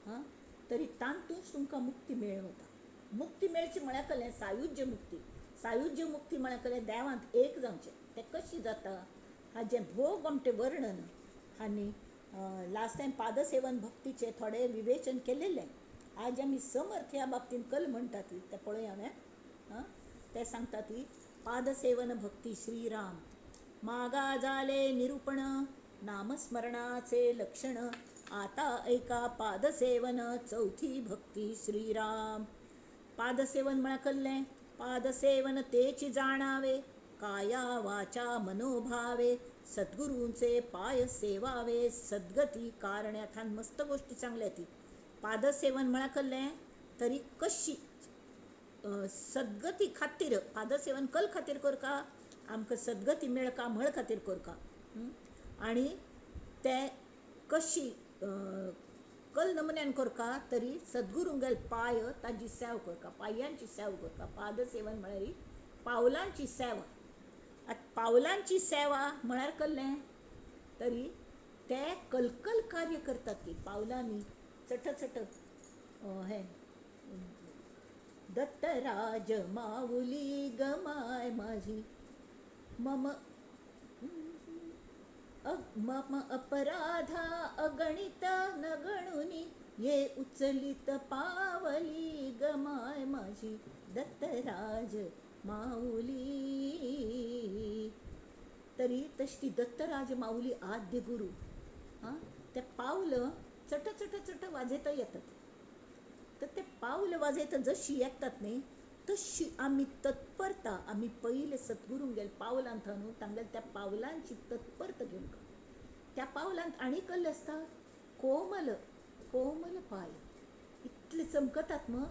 S1: हां तरी तातूंत तुमकां मुक्ती मेळूं वता. मुक्ती मेळची म्हळ्यार कसलें सायुज्य मुक्ती. सायुज्य मुक्ती म्हळ्यार कसलें देवांत एक जावचें. तें कशें जाता हाजें भोव गोमटें वर्णन आनी लास्ट टायम पादसेवन भक्तीचें थोडें विवेचन केलेलें. आज आमी समर्थ ह्या बाबतींत कल म्हणटा ती तें पळय हांवें. आं, तें सांगता ती पादसेवन भक्ती श्रीराम मागा जाले निरूपण नामस्मरणाचे लक्षण आता ऐका पादसेवन चौथी भक्ती श्रीराम. पादसेवन म्हळ्यार कसलें? पादसेवन तेची जाणावे काया वाचा मनोभावे सद्गुरूंचे पाय सेवावे सद्गती कारण्याथान. मस्त गोष्टी सांगल्या ती. पादसेवन म्हळ्यार कसलें तरी कशी सद्गती खातीर पादसेवन कल खातीर करका, आमकां सद्गती मेळका म्हळ खातीर करका. आनी ते कशी कल नमुन्यान करका तरी सद्गुरूंगेल पाय ताजी सेव करका, पांयांची सेव करका. पादसेवन म्हळ्यार पावलांची सेवा. आतां पावलांची सेवा म्हळ्यार कसलें तरी ते कलकल कार्य करतात ती पावलांनी चट चट हें दत्तराज माऊली गमाय माझी मम मम अपराधा अगणित न गणुनी ये उचलित पावली गमाय माझी दत्तराज माऊली. तरी तशी ती दत्तराज माऊली आद्य गुरु. हां, ते पावलं चट चट चट वाजयता येतात. तर ते पावलं वाजयता जशी येतात न्ही तशी आमी तत्परता आमी पयले सद्गुरूंगेर पावलांत न्हू तांगेल्या त्या पावलांची तत्परता घेवंक. त्या पावलांत आनी कसलें आसता कोमल कोमल पांय इतले चमकतात मग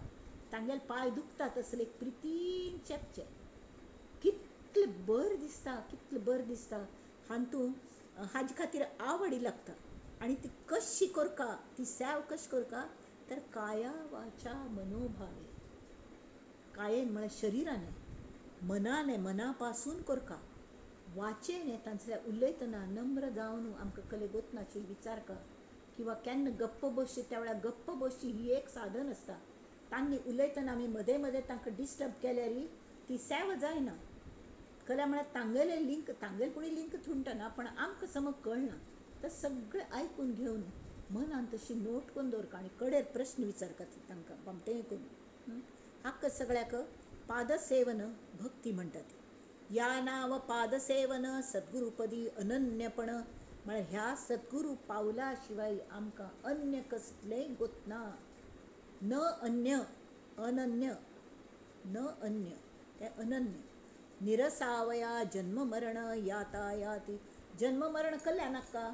S1: तांगेले पांय दुखतात असले प्रितीन चेपचे कितलें बरें दिसता कितलें बरें दिसता. हातूंत हाजे खातीर आवडी लागता आनी ती कशी करका ती सेव कशी करका तर काया वाचा मनोभावे. कायेन म्हळ्यार शरिरान, मनान, मना पासून करका, वाचेन तांचें उलयतना नम्र जावन आमकां कले गोतनाची विचारका किंवा केन्ना गप्प बसची त्या वेळार गप्प बसची ही एक साधन आसता. तांणी उलयतना आमी मदें मदें तांकां डिस्टर्ब केल्यार ती सेव जायना. कल्या म्हळ्यार तांगेलें लिंक तांगेलें कोणी लिंक थुंटना पण आमकां समज कळना. तर सगळें आयकून घेवन मनान तशी नोट करून दवरका आनी कडेर प्रस्न विचारका तांकां बामटें करून. हाका सगळ्याक पादसेवन भक्ती म्हणटात. या नांव पादसेवन सद्गुरुपदी अनन्यपण म्हळ्यार ह्या सद्गुरू पावला शिवाय आमकां अन्य कसलेंय गोत ना. न अन्य अनन्य न अन्य तें अनन्य. निरसावया जन्म मरण यातायाती. जन्म मरण कल्याण नाका.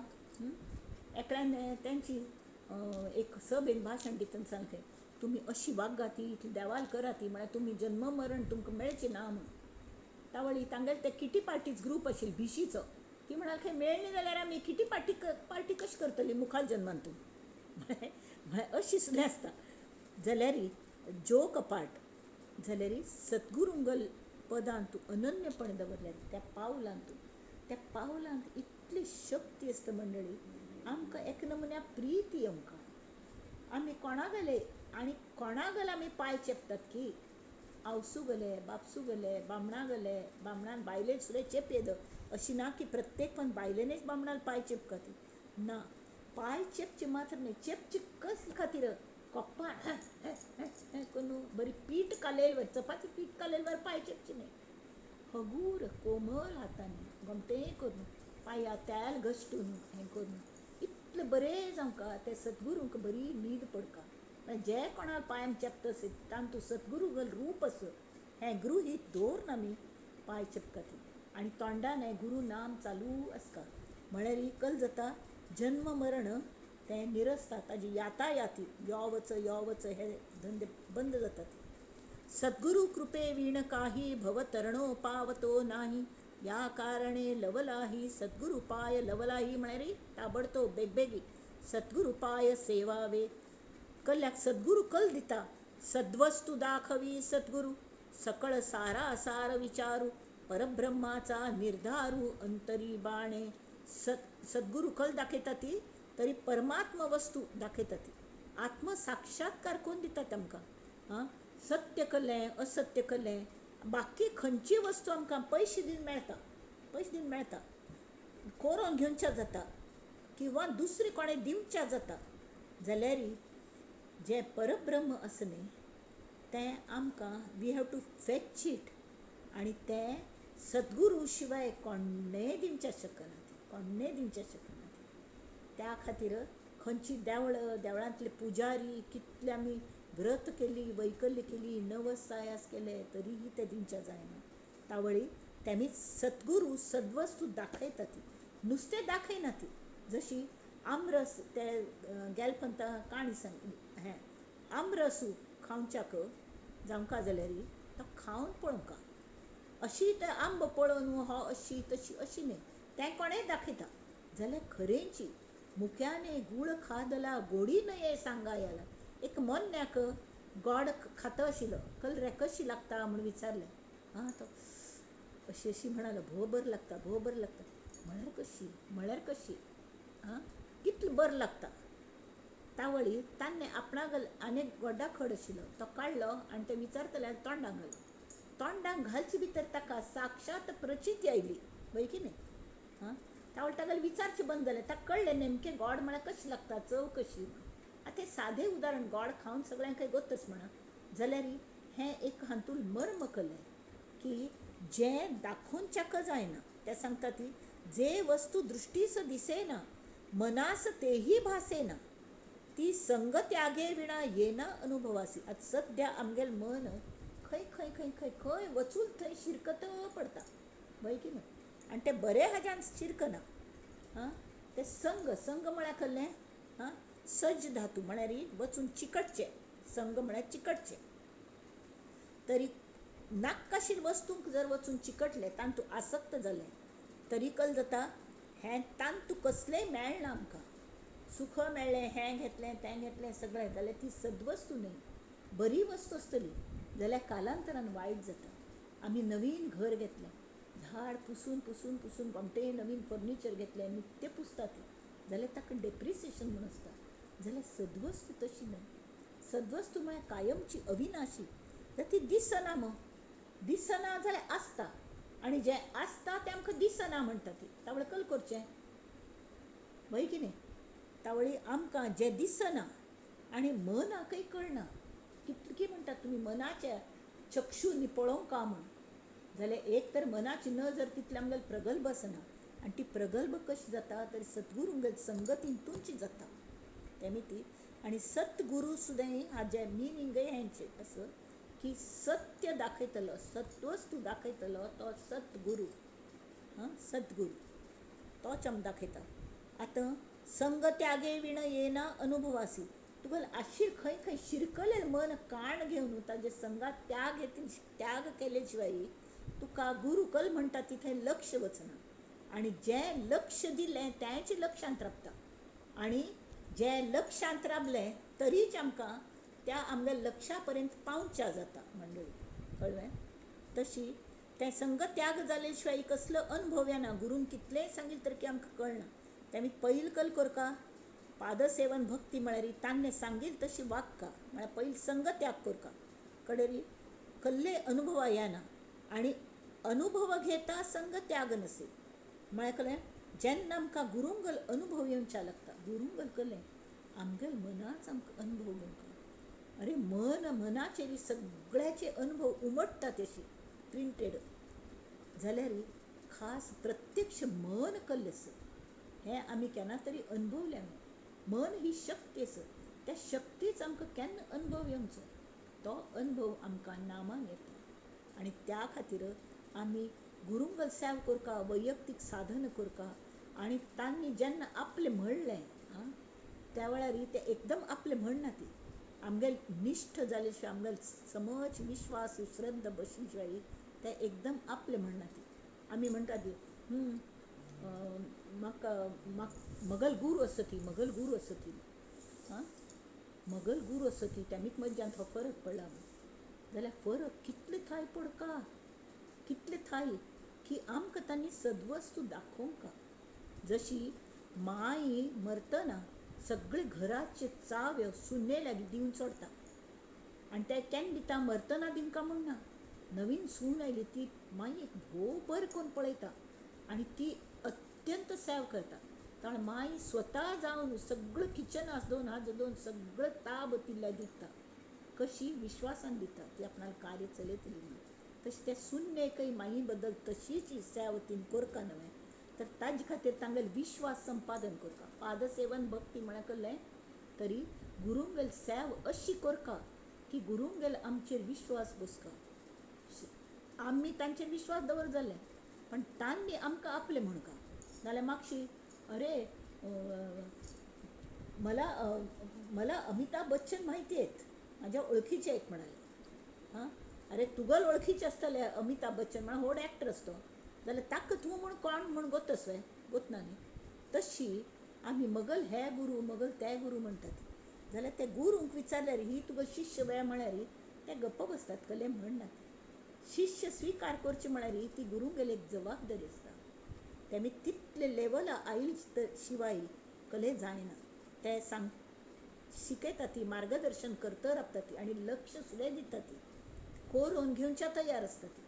S1: एकल्यान तेंची एक सभेन भाशण दितना सांगलें तुमी अशी वागाती इतली देवाल कराती म्हळ्यार तुमी जन्म मरण तुमकां मेळचें ना म्हणून. तावळी तांगेले ते किटी पार्टीज ग्रूप आशिल्लो भिशीचो. ती म्हणाल खंय मेळ्ळी जाल्यार आमी किटी पार्टी पार्टी कशी करतली मुखार जन्मान तूं म्हळ्यार अशी सुद्दां आसता. जाल्यार जोक अपार्ट जाल्यार सद्गुरुंगल पदांत तूं अनन्यपण दवरल्यार त्या पावलांत त्या पावलांत इतली शक्ती आसता मंडळी आमकां एक नमुन्या प्रिती आमकां आमी कोणा गेले आनी कोणा गेले आमी पांय चेपतात की आवसू गेले बापसू गेले बामणा गेले बामणान बायलेक सुद्दां चेपयेद अशी ना की प्रत्येक पण बायलेनच बामणान पांय चेपका ती ना. पांय चेपचे मात्र न्हय चेपचे कसले खातीर कोप्पा करून बरी पीठ कालयल्यार चपाती पीठ कालयल्यार पांय चेपचे न्हय. हगूर कोमल हातांनी गोमटें करून पांया तेल घश्टून हें करून इतलें बरें जावंका ते सद्गुरूंक बरी न्हीद पडका. जे कोणा पांयान चेपता तांतूं सद्गुरू रूप आस हें गृहीत दवरून आमी पांय चेपका ती आनी तोंडान हें गुरू नाम चालू आसता. म्हळ्यार कल जाता जन्म मरण तें निरसता ताजी यातायाती यो वच यो वच हे धंदे बंद जातात. सद्गुरू कृपे वीण काही भवतरणो पावतो नाही या कारणे लवलाही सद्गुरू पाय लवलाही म्हळ्यार ताबडतोब बेगबेगी सद्गुरू पाय सेवावे. कल्याक सद्गुरू कल दिता सद्वस्तू दाखवी सद्गुरू सकळ सारा सार विचारू परब्रह्माचा निर्धारू अंतरी बाणे. सद्गुरू कल दाखयता ती तरी परमात्म वस्तू दाखयता ती आत्मसाक्षात्कार कोण दिता तांकां. आं सत्य कलें असत्य कलें बाकी खंयची वस्तू आमकां पयशे दिवन मेळटा पयशे दिवन मेळटा कोरोन घेवच्या जाता किंवा दुसरी कोणें दिवच्या जाता. जाल्यार जें परब्रह्म आसा न्ही तें आमकां we have to fetch it आनी तें सद्गुरू शिवाय कोणें दिवच्या शकना कोणें दिवच्या शकना. त्या खातीर खंयची देवळां देवळांतले पुजारी कितले आमी व्रत केली वैकल्य केली नवस सायास केले तरीय तें दिवच्या जायना. तावळी तेमी सद्गुरू सद्वस्तू दाखयता ती नुस्तें दाखयना ती. जशी आमरस ते गेलपंता काणी सांग हें आमरसू खावच्याक जावंका जाल्यार तो खावन पळोवंका अशी ते आंबो पळोवन हो अशी तशी अशी न्हय तें कोणेंय दाखयता. जाल्यार खरेंची मुक्याने गूळ खादला गोडी नये सांगायला. एक मोन्याक गोड खाता आशिल्लो कल रे कशी लागता म्हूण विचारलें. आं तो अशी अशी म्हणालो भोव बरें लागता भोव बरें लागता. म्हळ्यार कशी म्हळ्यार कशी आं कितलें बरें लागता. तावळी तान्ने आपणाक आनी गोडा खड आशिल्लो तो काडलो आनी ते विचारतल्याक तोंडाक घालो. तोंडाक घालचे भितर ताका साक्षात प्रचिती आयली वय की न्हय. आं तावळ ताका विचारचें बंद जालें. ताका कळ्ळें नेमकें गोड म्हळ्यार कशें लागता चव कशी. आतां तें सादें उदाहरण गोड खावन सगळ्यांक गोतच म्हणा जाल्यार हें एक हातूंत मर्म कलें की जें दाखोवच्याक जायना तें सांगता ती जे वस्तू दृश्टीस दिसेना मनास तेही भासेना ती संग त्यागे विणा येना अनुभवासी. आतां सद्या आमगेलें मन खंय खंय खंय खंय खंय वचून थंय शिरकत पडता, वय की न्हू? आनी ते बरे हाज्यान शिरकना. आं, ते संग, संग म्हळ्यार कसलें? आं, सज धातू म्हळ्यार वचून चिकटचें. संग म्हळ्यार चिकटचें. तरी नाकाशीर वस्तूंक जर वचून चिकटलें, तांतूंत आसक्त जालें, तरी कल जाता हें तांतू कसलेंय मेळना आमकां. सुख मेळ्ळें, हें घेतलें, तें घेतलें, सगळें जाल्यार ती सद्वस्तू न्हय. बरी वस्तू आसतली जाल्यार कालांतरान वायट जाता. आमी नवीन घर घेतलें, झाड पुसून पुसून पुसून कोमतें नवीन फर्निचर घेतलें, नित्य पुसता ती, जाल्यार ताका डेप्रिसिएशन म्हूण आसता. जाल्यार सद्वस्तू तशी न्हय. सद्वस्तू म्हळ्यार कायमची, अविनाशी. जाल्यार ती दिसना मग, दिसना जाल्यार आसता, आनी जें आसता तें आमकां दिसना म्हणटा ती. तावळ कल करचें, वय की न्ही? तावळी आमकां जें दिसना आनी मनाकय कळना, कितकी म्हणटात तुमी मनाच्या चक्षुनी पळोवंक म्हूण, जाल्यार एक तर मनाची नजर तितली आमगेली प्रगल्भ आसना. आनी ती प्रगल्भ कशी जाता तर सद्गुरूंगेल संगतीन तुमची जाता. तेमी ती आनी सद्गुरू सुद्दां हाजें मिनींगय हेंचें आसा की सत्य दाखयतलो, सत्वस्तू दाखयतलो तो सद्गुरू. हां, सद्गुरू तोच आमकां दाखयता. आतां संग त्यागे विण येना अनुभवासी. तुका आशीर खंय खंय शिरकलें मन काण घेवन ताजे संगात त्याग त्याग केले शिवाय तुका गुरू कल म्हणटा तिथे लक्ष वचना. आनी जें लक्ष दिलें तेंच लक्षांत रावता, आनी जें लक्षांत रावलें तरीच आमकां त्या आमगे लक्षा पर्यंत पावच्या जाता. मंडळी कळ्ळें? तशी तें संग त्याग जाले शिवाय कसलो अनुभव येना. गुरून कितलेंय सांगील तर की आमकां कळना. तेमी पैल कल करका पादसेवन भक्ती म्हळ्यार तांणे सांगील तशी वागका, म्हळ्यार पैल संग त्याग करका. कडेरी कल्ले अनुभवा येना आनी अनुभव घेता संग त्याग नसे. म्हळ्यार कलें जेन्ना आमकां गुरुंगल अनुभव येवच्या लागता, गुरुंगल कलें आमगेल मनाच आमकां अनुभव घेवंक. अरे मन मनाचेर सगळ्याचे अनुभव उमटता तशी प्रिंटेड जाल्यार खास प्रत्यक्ष मन कल्लें आसा हें आमी केन्ना तरी अनुभवलें. मन ही शक्ती आसा, त्या शक्तीच आमकां केन्ना अनुभव येवचो तो अनुभव आमकां नामान येता. आनी त्या खातीर आमी गुरुंगल सेव करका, वैयक्तीक साधन करका. आनी तांणी जेन्ना आपलें म्हणलें आं त्या वेळार तें एकदम आपलें म्हणना, ती आमगेल निश्ठ जाले शिवाय, आमगेल समज विश्वास श्रद्धा बसली शिवाय तें एकदम आपलें म्हणना ती. आमी म्हणटा ती म्हाका मगल गुरू आसा ती, मगल गुरू आसा ती, आं मगल गुरू आसा ती, तेमीक मज्जान हो फरक पडला जाल्यार फरक कितले थाय पडका, कितले थाय की आमकां तांणी सद्वस्तू दाखोवंक. जशी माई मरतना सगळे घराचे चाव्यो सुने लागीं दिवन सोडता, आनी ते केन्ना दिता मरतना दिवंका म्हूण ना. नवीन सून आयली ती माईक भोव बरें करून पळयता आनी ती अत्यंत सेव करता. कारण माई स्वता जावन सगळें किचन आस दोन हाज दोन सगळें ताब तिला दिता, कशी विश्वासान दिता ती आपणाक कार्य चलयतली म्हणून. तशें त्या सुन्नेकय माई बद्दल तशीच सेव तीन करका न्हय, तर ताजे खातीर तांगेले विश्वास संपादन करका. पादसेवन भक्ती म्हळ्यार कसलें तरी गुरुंगेल सेव अशी करका की गुरुंगेल आमचेर विश्वास बसका. आमी तांचेर विश्वास दवर जालें पण तांणी आमकां आपलें म्हणका. नाल्यार मागशी अरे मला मला अमिताभ बच्चन माहिती आहेत, माझ्या ओळखीचे आहेत म्हणाले. हां, अरे तुगल ओळखीचे आसतले अमिताभ बच्चन म्हळ्यार व्हड एक्टर आसतो जाल्यार ताका तूं म्हूण कोण म्हूण गोतस वे गोतना न्ही. तशी आमी मगल हे गुरू मगल ते गुरू म्हणटात जाल्यार ते गुरूंक विचारल्यार ही तुका शिष्य वे म्हळ्यार ते गप्प बसतात, कले म्हणनात. शिष्य स्विकार करचे म्हळ्यार ती गुरूंगेली एक जबाबदारी आसता. तेमी तितले लेवला आयल शिवाय कले जायना. ते सांग शिकयता ती, मार्गदर्शन करत रावता ती आनी लक्ष सुद्दां दिता ती, करून घेवच्या तयार आसता ती.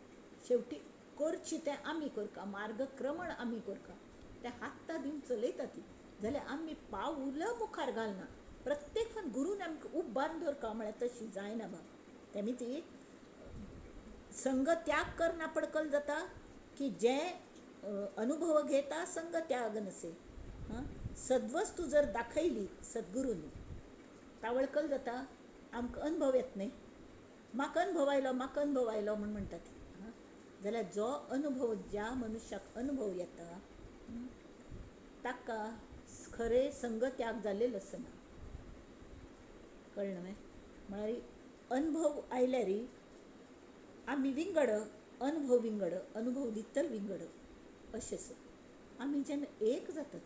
S1: शेवटी करची तें आमी करका, मार्गक्रमण आमी करका, ते हाता दिवन चलयता ती. जाल्यार आमी पावल मुखार घालना. प्रत्येक फावट गुरून आमकां उबारून दवरका म्हळ्यार तशी जायना बाब. तेमी ती संग त्याग करना पडकल जाता की जे अनुभव घेता संग त्याग नसे. हां, सद्वस्तू जर दाखयली सद्गुरूंनी तावळकल जाता आमकां अनुभव येत न्ही. म्हाका अनुभव आयलो, म्हाका अनुभव आयलो म्हूण म्हणटात. जाल्यार जो अनुभव ज्या मनुष्याक अनुभव येता ताका खरें संग त्याग जाल्लेलो आसना. कळ्ळें न्हय? म्हळ्यार अनुभव आयल्यार आमी विंगड, अनुभव विंगड, अनुभव दितल विंगड अशें आसा. आमी जेन्ना एक जाता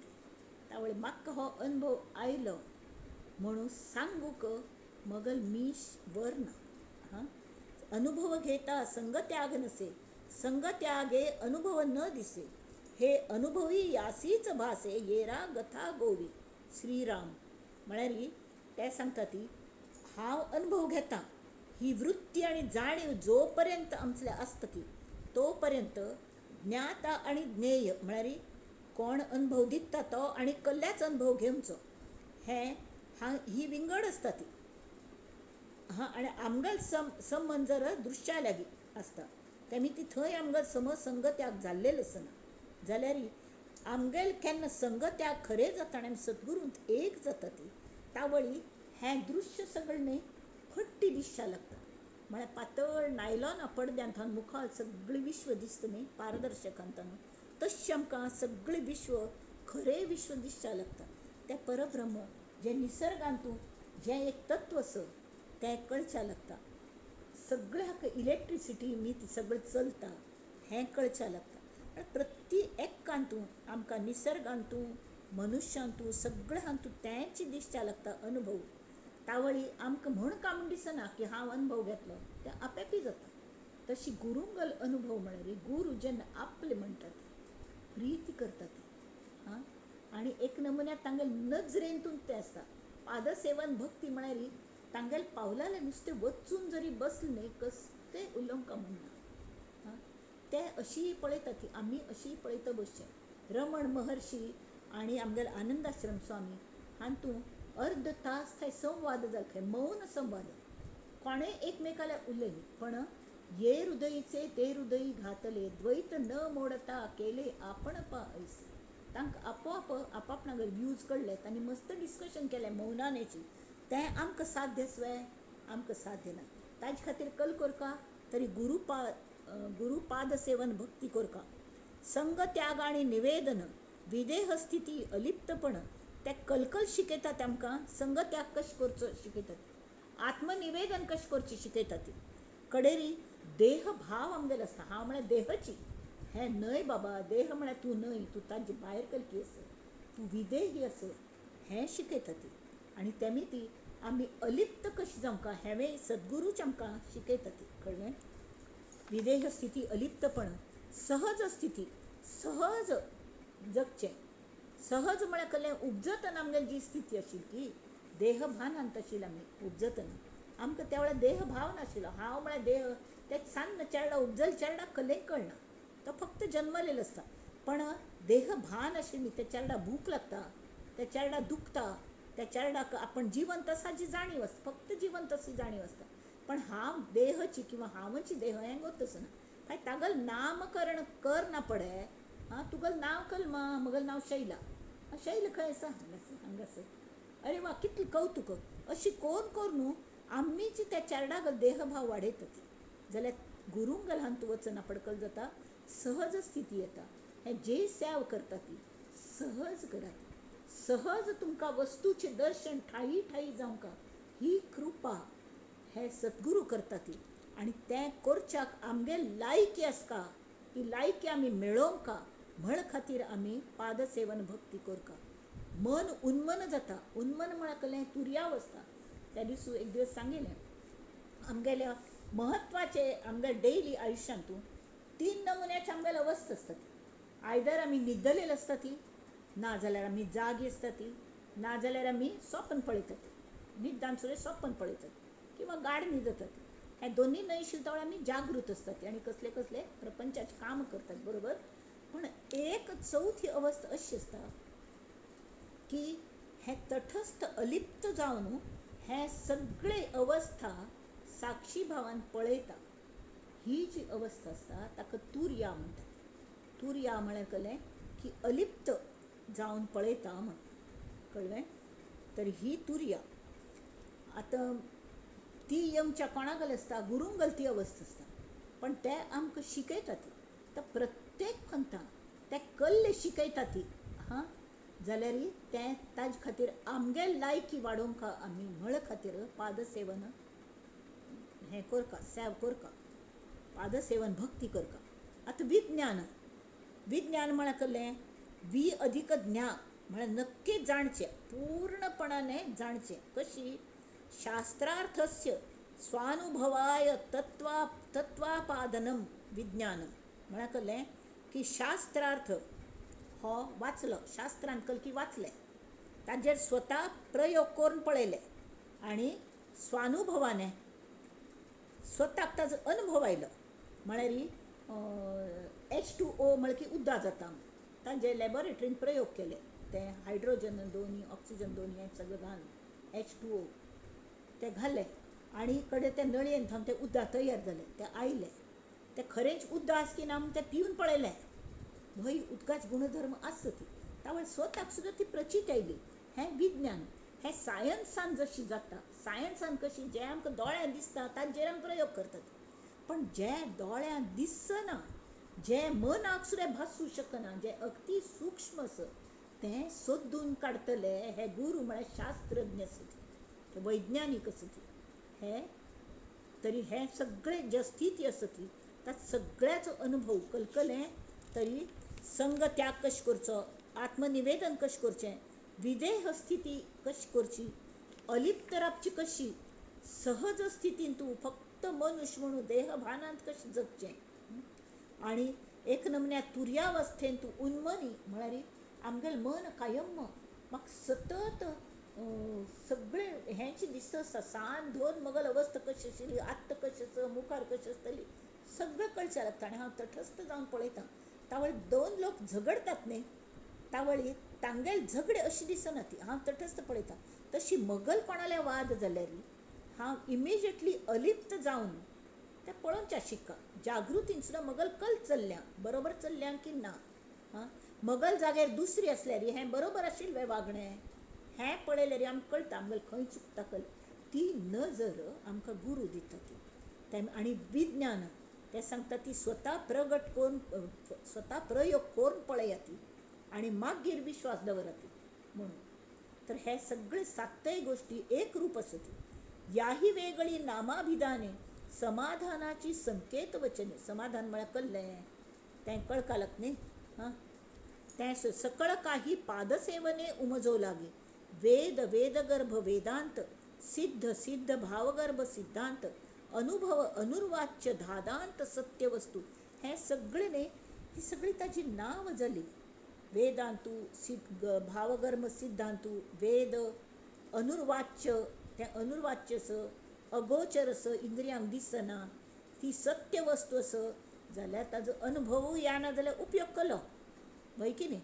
S1: त्यावेळे म्हाका हो अनुभव आयलो म्हणून सांगूक मगल मीश वर ना. हां, अनुभव घेता संग त्याग नसे, संग त्यागे अनुभव न दिसे, हे अनुभवी यासीच भासे येरा गथा गोवी श्रीराम. म्हळ्यार ते सांगता ती हांव अनुभव घेता ही वृत्ती आनी जाणीव जो पर्यंत आमचें आसता की तो पर्यंत ज्ञाता आनी ज्ञेय म्हळ्यार कोण अनुभव दिता तो आनी कल्ल्याच अनुभव घेवचो हें ही विंगड आसता ती. हां, आनी आमगेल संबंद जर दृश्या लागीं आसता तेमी ती थंय आमगेल संग त्याग जाल्लेलो आसना. जाल्यार आमगेल केन्ना संग त्याग खरें जाता आनी आमी सद्गुरूंत एक जाता ती तावळी हें दृश्य सगळें न्हय फट्टी दिसच्या लागता. म्हळ्यार पातळ नायलॉना पडद्यांत मुखार सगळें विश्व दिसता न्हय पारदर्शकांत, तशें आमकां सगळें विश्व खरें विश्व दिसच्या लागता. तें परब्रह्म जें निसर्गांतू जें एक तत्व आसा तें कळच्या लागता. सगळें हाका इलेक्ट्रिसिटी न्ही ती सगळें चलता हें कळच्या लागता. आनी प्रति एकांतू आमकां निसर्गांतू मनुष्यांतू सगळें हातूं तेंच दिसच्या लागता अनुभव. तावळी आमकां म्हूण काय म्हूण दिसना की हांव अनुभव घेतलो, तें आपेपी जाता. तशी गुरुंगल अनुभव म्हळ्यार गुरू जेन्ना आपले म्हणटात प्रिती करतात. हां, आनी एक नमुन्याक तांगेले नजरेंतून तें आसता. पादसेवन भक्ती म्हळ्यार तांगेले पावलाले नुस्तें वचून जरी बसलें न्हय कसलें उलोवंक म्हणना. हां, ते अशीय पळयतात ती आमी अशीय पळयता बसचें. रमण महर्षी आनी आमगेले आनंदाश्रम स्वामी हातूंत अर्द तास थंय संवाद जालो खंय, मौन संवाद, कोणें एकमेकाला उलयली पण ये हृदयीचे ते हृदयी घातले द्वैत न मोडता केले आपण पा ऐसे. तांकां आपोआप आपापणागेर व्यूज कळ्ळे, तांणी मस्त डिस्कशन केलें मौनानेची. तें आमकां साध्य स्वे आमकां साध्य ना. ताजे खातीर कल कोरका तरी गुरुपाद सेवन भक्ती कोरका, संग त्याग आनी निवेदन विदेह स्थिती अलिप्तपण. ते कलकल शिकयतात आमकां संग त्याग कशें करचो शिकयतात, आत्मनिवेदन कशें करचें शिकयतात. कडेरी देह भाव आमगेलो आसता, हांव म्हळ्यार देहची हें न्हय बाबा, देह म्हळ्यार तूं न्हय, तूं ताजे भायर कलकी आसा, तूं विदेही आसा हें शिकयतात. आनी तेमी ती आमी अलिप्त कशी जावंक हेंवूय सद्गुरूच आमकां शिकयतात. कळ्ळें? विदेह स्थिती अलिप्तपण, सहज स्थिती, सहज जगचें. सहज म्हळ्यार कसलें उपजतना आमगेली जी स्थिती आशिल्ली ती देहभानांत आशिल्ली आमी उपजतना, आमकां त्या वेळार देहभाव नाशिल्लो. हांव म्हळ्यार देह, ते सान्न चेडा उपजल चेडा कसलें कळना, तो फक्त जन्मलेलो आसता. पण देहभान आशिल्ली त्या चेडा भूक लागता, त्या चेडा दुखता, त्या चेडाक आपण जिवंत आसा जी जाणीव आसता, फक्त जिवंत अशी जाणीव आसता. पण हांव देहची किंवा हांवची देह हें गोत आसना. काय तागल नामकरण कर ना पडे. हां, तुगल नांव कल मा, मगल नांव शैला. शैल खंय आसा? हांगा आसा. अरे वा, कितलें कौतुक. अशी कोण करून आमीच त्या चेरडागल देहभाव वाडयतात. जाल्यार गुरुंगल हातूंत वचना पडकल जाता, सहज स्थिती येता. हें जे सेव करता ती सहज करात, सहज तुमकां वस्तूचें दर्शन ठाई ठाई जावंक ही कृपा हे सद्गुरू करता ती. आनी तें करच्याक आमगे लायकी आसता, ती लायकी आमी मेळोवंक म्हण खातीर आमी पादसेवन भक्ती करका. मन उन्मन जाता. उन्मन म्हळ्यार कसलें तुर्यावस्था. त्या दिसू एक दीस सांगिल्लें आमगेल्या म्हत्वाचे आमगेल्या डेली आयुश्यांतू 3 नमुन्याचे आमगेले अवस्था आसता ती. आयदर आमी न्हिदलेले आसता ती, ना जाल्यार आमी जागी आसता ती, ना जाल्यार आमी सपन पळयतात, न्हिदान सुद्दां सपन पळयतात किंवा गाढ न्हिदतात. हे दोन्ही न्हय शिवता आमी जागृत आसतात आनी कसले कसले प्रपंचाचें काम करतात, बरोबर. पण एक चवथी अवस्था अशी आसता की हें तटस्थ अलिप्त जावन हें सगळे अवस्था साक्षी भावान पळयता. ही जी अवस्था आसता ताका तुर्या म्हणटात. तुर्या म्हळ्यार कसलें की अलिप्त जावन पळयता म्हण. कळ्ळें? तर ही तुर्या. आतां ती येवच्या कोणाक आसता, गुरूंक ती अवस्था आसता, पण ते आमकां शिकयतात. तर प्रत्येक पंथान ते कल्ले शिकयता ती हां जाल्यार तें ताजे खातीर आमगे लायकी वाडोवंक आमी म्हळ खातीर पादसेवन हें करका, सेव करका, पादसेवन भक्ती करका. आतां विज्ञान, विज्ञान म्हळ्यार कसलें? वि अधिक ज्ञा म्हळ्यार नक्की जाणचें, पूर्णपणाने जाणचें. कशी? शास्त्रार्थस्य स्वानुभवाय तत्वापादनम विज्ञान. म्हळ्यार कसलें की शास्त्रार्थ हो वाचलो, शास्त्रान कलकी वाचलें, ताजेर स्वता प्रयोग करून पळयलें आनी स्वानुभवाने स्वताक ताजो अनुभव आयलो. म्हळ्यार H2O म्हळ्यार की उदक जाता, ताजे लॅबोरेटरीन प्रयोग केले, ते हायड्रोजन दोनी ऑक्सिजन दोनी हें सगळें घालून H2O ते घाले आनी कडेन ते नळयेन थावन तें उदक तयार जालें, तें आयलें, तें खरेंच उदक आसा की ना म्हूण तें पिवन पळयलें, हय उदकाचे गुणधर्म आसता ती, त्या स्वताक सुद्दां ती प्रचिती आयली. हें विज्ञान, हें सायन्सान जशी जाता, सायन्सान कशी जें आमकां दोळ्यान दिसता ताजेर आमी प्रयोग करतात, पण जें दोळ्यान दिसना, जें मनाक सुद्दां भासूं शकना, जें अगदी सूक्ष्म आसा तें सोदून काडटले हे गुरू म्हळ्यार शास्त्रज्ञ आसता, ते वैज्ञानीक आसता. हे तरी हे सगळे जे स्थिती आसा ती त्या सगळ्याचो अनुभव कलकलें तरी संग त्याग कशें करचो, आत्मनिवेदन कशें करचें, विदेह स्थिती कशी करची, अलिप्त रावची कशी, सहज स्थितीन तूं फक्त मनुष्य म्हणून देहभानांत कशें जगचें, आनी एक नमन्या तुर्यावस्थेन तूं उन्मनी म्हळ्यार आमगेलें मन कायम म्हाका सतत सगळें हेंच दिसता आसता, सान धरून मगल अवस्था कशी आशिल्ली, आत्तां कशी आसा, मुखार कशी आसतली, सगळें कळचें लागता. आनी हांव तटस्थ जावन पळयतां, तावळ दोन लोक झगडतात न्ही, तावळी तांगेल झगडे अशी दिसना ती, हांव तटस्थ पळयतां. तशी मगल कोणाले वाद जाल्यार हांव इमिजिएटली अलिप्त जावन तें पळोवच्या शिक्का, जागृतीन सुद्दां मगल कल चल्ल्या बरोबर चल्ल्या की ना, हां मगल जाग्यार दुसरी आसल्यार हें बरोबर आशिल्लें वागणें, हें पळयल्यार आमकां कळटा आमगेलें खंय चुकता कल, ती नजर आमकां गुरू दिता ती. आनी विज्ञान तें सांगता ती स्वता प्रगट करून स्वता प्रयोग करून पळया ती आनी मागीर विश्वास दवरा ती म्हणून. तर हे सगळे सातय गोश्टी एक रूप आसा ती. याही वेगळी नामाभिधाने समाधानाची संकेत वचने. समाधान म्हळ्यार कल्लें तें कळकालक न्ही, हां तें सकळ काही पादसेवने उमजो लागे, वेद वेदगर्भ वेदांत, सिद्ध सिद्ध भावगर्भ सिद्धांत, अनुभव अनुर्वाच्य धादांत सत्यवस्तू, हें सगळें न्ही ही सगळी ताजी नांव जाली. वेदांतू सिद्ध भावगर्भ सिद्धांतू, वेद अनुर्वाच्य, तें अनुर्वाच्य स अगोचर स इंद्रियांक दिसना ती सत्य वस्तू आसा जाल्यार ताजो अनुभवूय येना जाल्यार उपयोग केलो वय की न्ही.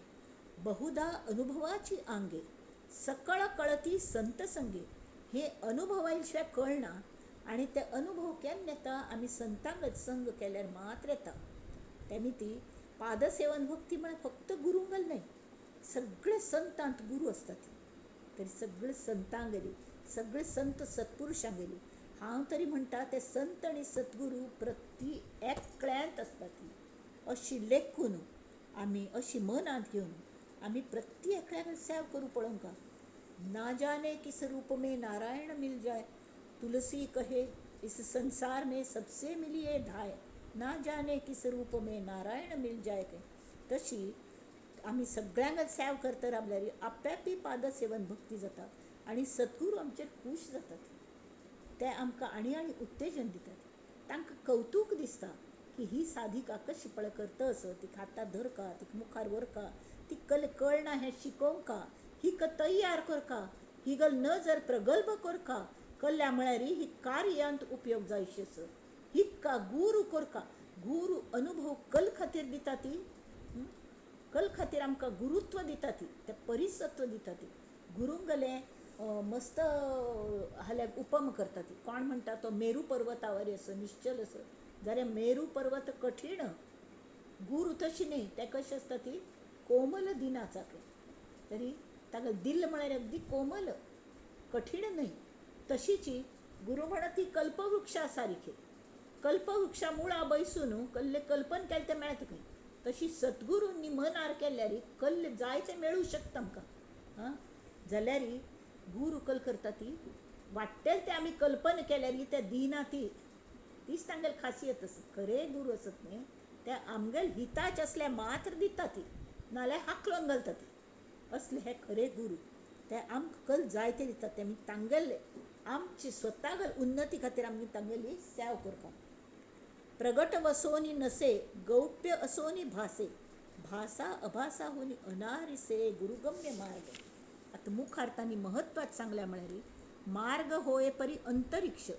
S1: बहुधा अनुभवाची आंगे सकळ कळती संत संगे, हे अनुभवा शिवाय कळना आनी ते अनुभव केन्ना येता, आमी संतांक संग केल्यार मात्र येता. तेमी ती पादसेवन भक्ती म्हळ्यार फक्त गुरूंगल न्हय, सगळे संतांत गुरू आसतात, तरी सगळे संतांगेली, सगळे संत सत्पुरुशांगेली, हांव तरी म्हणटा ते संत आनी सद्गुरू प्रति एकल्यांत आसता ती. अशी लेखून आमी अशी मनांत घेवन आमी प्रति एकल्याक सेव करूं पळोवंक. ना जाने किस रूप में नारायण मिल जाय, तुलसी कहे इस संसार में सबसे मिलिए धाय, ना जाने किस रूप में नारायण मिल जाय. तशी आमी सगळ्यांक सेव करता रावल्यार आप्यापी पादसेवन भक्ती जाता आनी सद्गुरू आमचेर खूश जातात, ते आमकां आनी आनी उत्तेजन दितात, तांकां कवतूक दिसता की ही साधिका कशी पळय करता आस, तिका हाता धरका, तिका मुखार व्हरका, ती कल कळना हें शिकोवंका, हिका तयार करका, ही गल नजर प्रगल्भ करका, कल्ल्या म्हळ्यार ही कार्यांत उपयोग जायशी आसा, हिका गुरू करका. गुरू अनुभव कल खातीर दिता ती, कल खातीर आमकां गुरुत्व दिता ती, तें परिसत्व दिता ती. गुरूंगले मस्त हाल्याक उपमा करता ती. कोण म्हणटा तो मेरू पर्वतावर आसा, निश्चल आसा, जाल्यार मेरू पर्वत कठीण, गुरू तशी न्ही, तें कशें आसता ती कोमल दिनाचाके, तरी ताका दिल म्हळ्यार अगदी कोमल, कठीण न्हय. तशीची गुरु म्हणत ती कल्पवृक्षा सारखी, कल्पवृक्षा मुळा बैसून कल्ले कल्पन केलें तें मेळता खंय, तशी सद्गुरूंनी मनार केल्यार कल्ले जाय तें मेळूं शकता आमकां. आं, जाल्यार गुरू कल करता ती वाडटेल तें आमी कल्पना केल्यार ते दिना, ती तीच तांगेली खासियत आसत. खरे गुरू आसत न्ही ते आमगेल हिताचे आसल्यार मात्र दिता ती, नाल्यार हाकलून घालता ती. असले हे खरे गुरू ते आमकां कल जायते दितात. ते आमी तांगेले आमची स्वता उन्नती खातीर आमी तांगेली सेवा करता. प्रगट वसोनी नसे गौप्य असोनी भासे, भासा अभासा होनी अनारिसे गुरुगम्य मार्ग. आतां मुखार तांणी म्हत्वाचें सांगलें म्हळ्यार मार्ग होय परी अंतरिक्ष,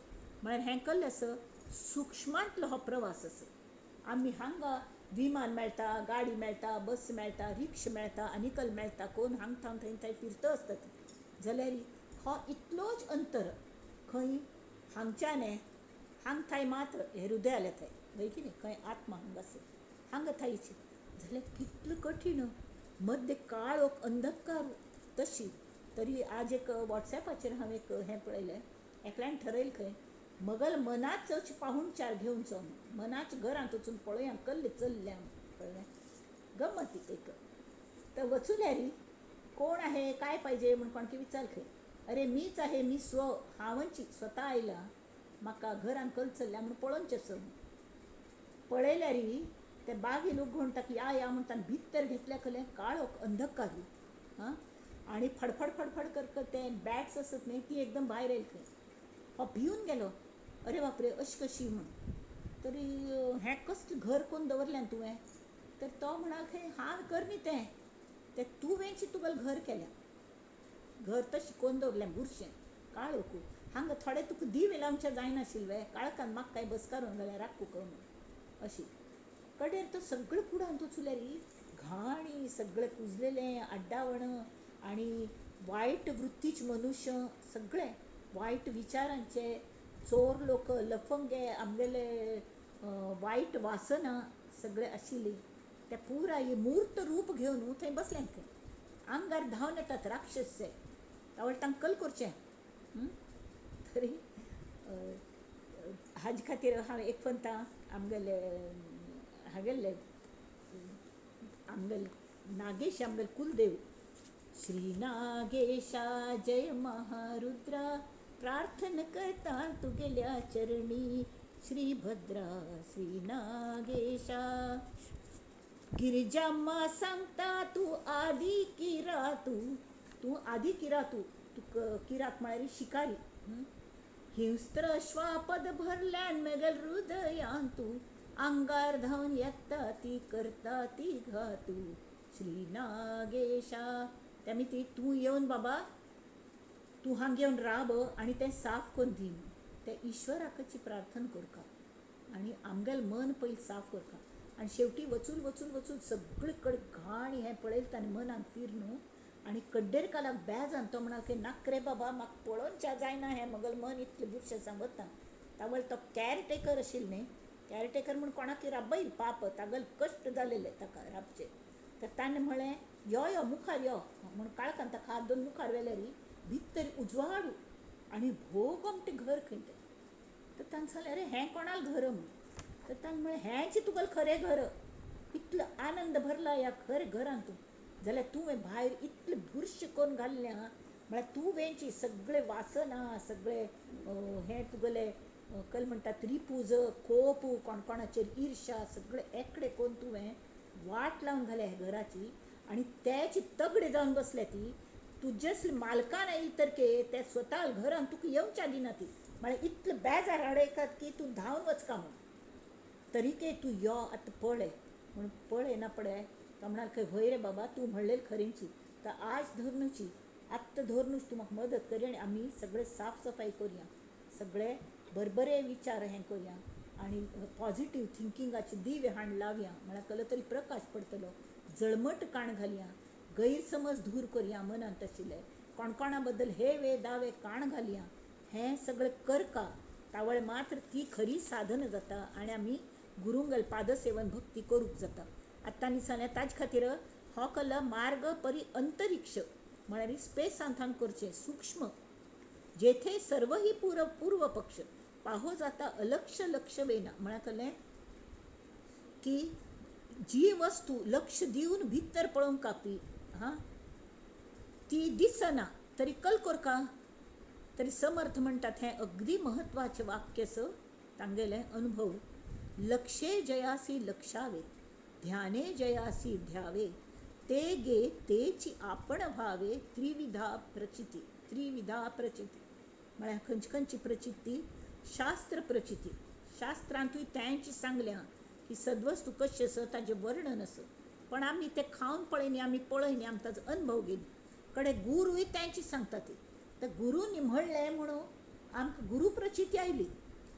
S1: म्हळ्यार हें कल्लें आसा सुक्ष्मांतलो हो प्रवास आसा. आमी हांगा विमान मेळटा, गाडी मेळटा, बस मेळटा, रिक्षा मेळटा, आनी कल मेळटा, कोण हांग थावन थंय थंय फिरता आसता. जाल्यार हो इतलोच अंतर खंय हांगच्यान हांग थाय मात्र हे हृदयाले थंय वय की न्ही, खंय आत्मा हांगा आसा हांगा थायची, जाल्यार कितलो कठीण मध्य काळोख अंधकार. तशी तरी आज एक वॉट्सॅपाचेर हांवें एक हें पळयलें, एकल्यान ठरयलें खंय मगल मनाच पाहुणचार घेवचो, मनाच्या घरांत वचून पळोवया कल्ले चल्ल्या, कळ्ळें गमत एक. तर वचुल्यार कोण आहे काय पाहिजे म्हण कोणकी विचार खंय, अरे मीच आहे, मी स्व हांवची स्वता आयला, म्हाका घरान कल चल्ल्या म्हूण पळोवचें आसा. पळयल्यार ते बागी लोक म्हणटा की या या म्हणटा, भितर घेतल्या कलें काळोख अंधकार. हां, आनी फडफड फडफड कर ते बॅट्स आसत न्ही ती एकदम भायर आयली खंय. हो भिवन गेलो, अरे बापरे अशी कशी म्हण, तरी हें कसलें घर कोण दवरलें तुवें? तर तो म्हणाल खंय हांव कर न्ही तें, तें तुवेंच तुगेलें घर केलें, घर तशें कोण दवरलें बुरशें काळोख, हांगा थोडे तुका दिवे लावचें जायनाशिल्लें, काळखान म्हाका काय बसकारून जाल्यार राखू कर म्हण अशी. कडेर तो सगळें कुडान वचुल्यार घाणी सगळें कुजलेलें आड्डावण आनी वायट वृत्तीचे मनुष्य, सगळे वायट विचारांचे चोर लोक, लफंगे, आमगेले वायट वासना सगळे आशिल्ली. ते पुराय मूर्त रूप घेवन थंय बसलें खंय, आंगार धांवन येतात राक्षस, तावळ तांकां कल करचें. तरी हाजे खातीर हांव एक पंता आमगेले हागेले आमगेले नागेश आमगेले कुलदेव, श्री नागेशा जय महारुद्रा, प्रार्थना करता तुगेल्या चरणी, श्री भद्रा श्री नागेशा. गिरिजाम्मा सांगता तूं आदी किरातू, तूं आदी किरातू, तूं किरात म्हळ्यार शिकारी. हिंस्त्र श्वापद भरल्यान मेगल हृदयान तूं, आंगार धांवन येता ती करता ती घातू, श्री नागेशा. तेमी ती तूं येवन बाबा तूं हांग येवन राब आनी तें साफ करून दी. तें ईश्वराकची प्रार्थना करका आनी आमगेलें मन पयलीं साफ करका. आनी शेवटी वचून वचून वचून सगळे कडेन घाण हें पळयलें ताणें मनान फिर न्हू, आनी कड्डेर कालाक बेजान तो म्हणाल की नाक रे बाबा म्हाका पळोवच्या जायना हें मगल मन इतलें बुरशें सांगता. तावळ तो कॅरटेकर आशिल्लो न्ही, कॅरटेकर म्हूण कोणाक राबयल पाप तागेले कश्ट जालेले ताका राबचे. तर ताणें म्हळें यो यो मुखार यो म्हूण काळखान ताका हात दोन मुखार व्हेल्यार भितर उजवाडू आनी भोव गोमटें घर खंय तें. तर ताणें सांगलें अरे हें कोणालें घर म्हूण. तर ताणें म्हळें हेंच तुगेलें खरें घर, इतलो आनंद भरला ह्या खरें घरान तूं, जाल्यार तुवें भायर इतलें बुरशें करून घाल्लें आहा, म्हळ्यार तुवेंची सगळे वासना सगळे हें तुगेलें कल म्हणटात रिपूज कोप कोण कोणाचेर इर्शा सगळे एकडे करून तुवें वाट लावन घाल्या ह्या घराची, आनी तेची तगडे जावन बसल्या ती तुजेच मालकान आयली तर के ते स्वता घरान तुका येवच्या दिना ती, म्हळ्यार इतले बेजार हाडयतात की तूं धांवन वचका म्हूण. तरी के तूं यो आतां पळय म्हूण पळय ना पळय तो म्हणाल खंय व्हय रे बाबा तूं म्हणलें खरेंची, तर आज धरनुची आत्तां धरनूच तूं म्हाका मदत करी आनी आमी सगळे साफ सफाई करुया, सगळे बरबरे विचार हें करुया आनी पॉझिटीव थिंकिंगाचे दिवे हाण लावया, म्हळ्यार कलो तरी प्रकाश पडटलो, जळमट काण घालया, गैरसमज दूर करुया मनांत आशिल्ले, कोण कोणा बद्दल हे वे दावे काण घालया, हें सगळें करका तावळ मात्र ती खरी साधना जाता आनी आमी गुरुंगल पादसेवन भक्ती करूंक जाता. आतां तांणी सांगलें ताजे खातीर हो कल मार्ग परी अंतरिक्ष म्हळ्यार स्पेसांत करचें सूक्ष्म. जेथे सर्वही पूर्व पक्ष पाहो जाता अलक्ष लक्ष वेना. म्हळ्यार कळ्ळें की जी वस्तू लक्ष दिवन भितर पळोवंक कापी हां ती दिसना तरी कल कोरका. तरी समर्थ म्हणटात हें अगदी म्हत्वाचें वाक्य स तांगेलें अनुभव. लक्षे जयासी लक्षावे ध्याने जयासी ध्यावे ते गे तेची आपण व्हावे त्रिविधा प्रचिती. त्रिविधा प्रचिती म्हळ्यार खंयची खंयची प्रचिती? शास्त्र प्रचिती. शास्त्रांतूय तेंच सांगलें की सद्वस्तू कशें आसा ताजें वर्णन आसा, पण आमी तें खावन पळयनी, आमी पळयनी, आमी ताजो अनुभव घेयनी. कडेन गुरूय तेंच सांगता ती. तर गुरूंनी म्हणलें म्हणून आमकां गुरू प्रचिती आयली,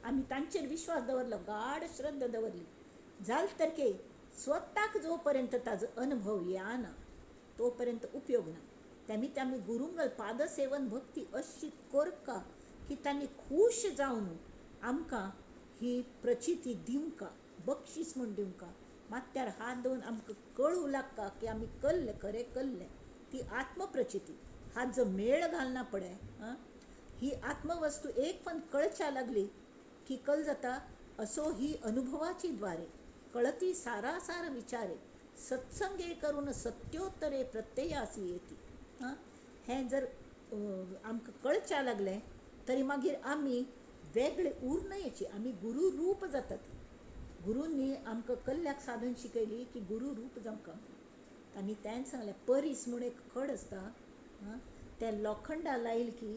S1: आमी तांचेर विश्वास दवरलो, गाढ श्रद्धा दवरली. जाल तर के स्वताक जो पर्यंत ताजो अनुभव येना तो पर्यंत उपयोग ना. तेमी आमी गुरूंगल पादसेवन भक्ती अशी कोरका की तांणी खूश जावन आमकां ही प्रचिती दिवंका, बक्षीस म्हूण दिवंका. माथ्यार हात दवरून आमकां कळूं लागता की आमी कल्ले, खरें कल्लें. ती आत्मप्रचिती. हात जो मेळ घालना पडे ही आत्मवस्तू एक पण कळच्या लागली की कल जाता. असो ही अनुभवाची द्वारे कळती सारासार विचारे सत्संगे करून सत्योत्तरे प्रत्ययासी येती. हां हें जर आमकां कळच्या लागलें तरी मागीर आमी वेगळे उरना येची, आमी गुरू रूप जातात. गुरूंनी आमकां कल्ल्याक साधन शिकयली की गुरू रूप जावंक. आनी तेंच सांगलें परीस म्हूण एक खड आसता तें लोखंडा लायल की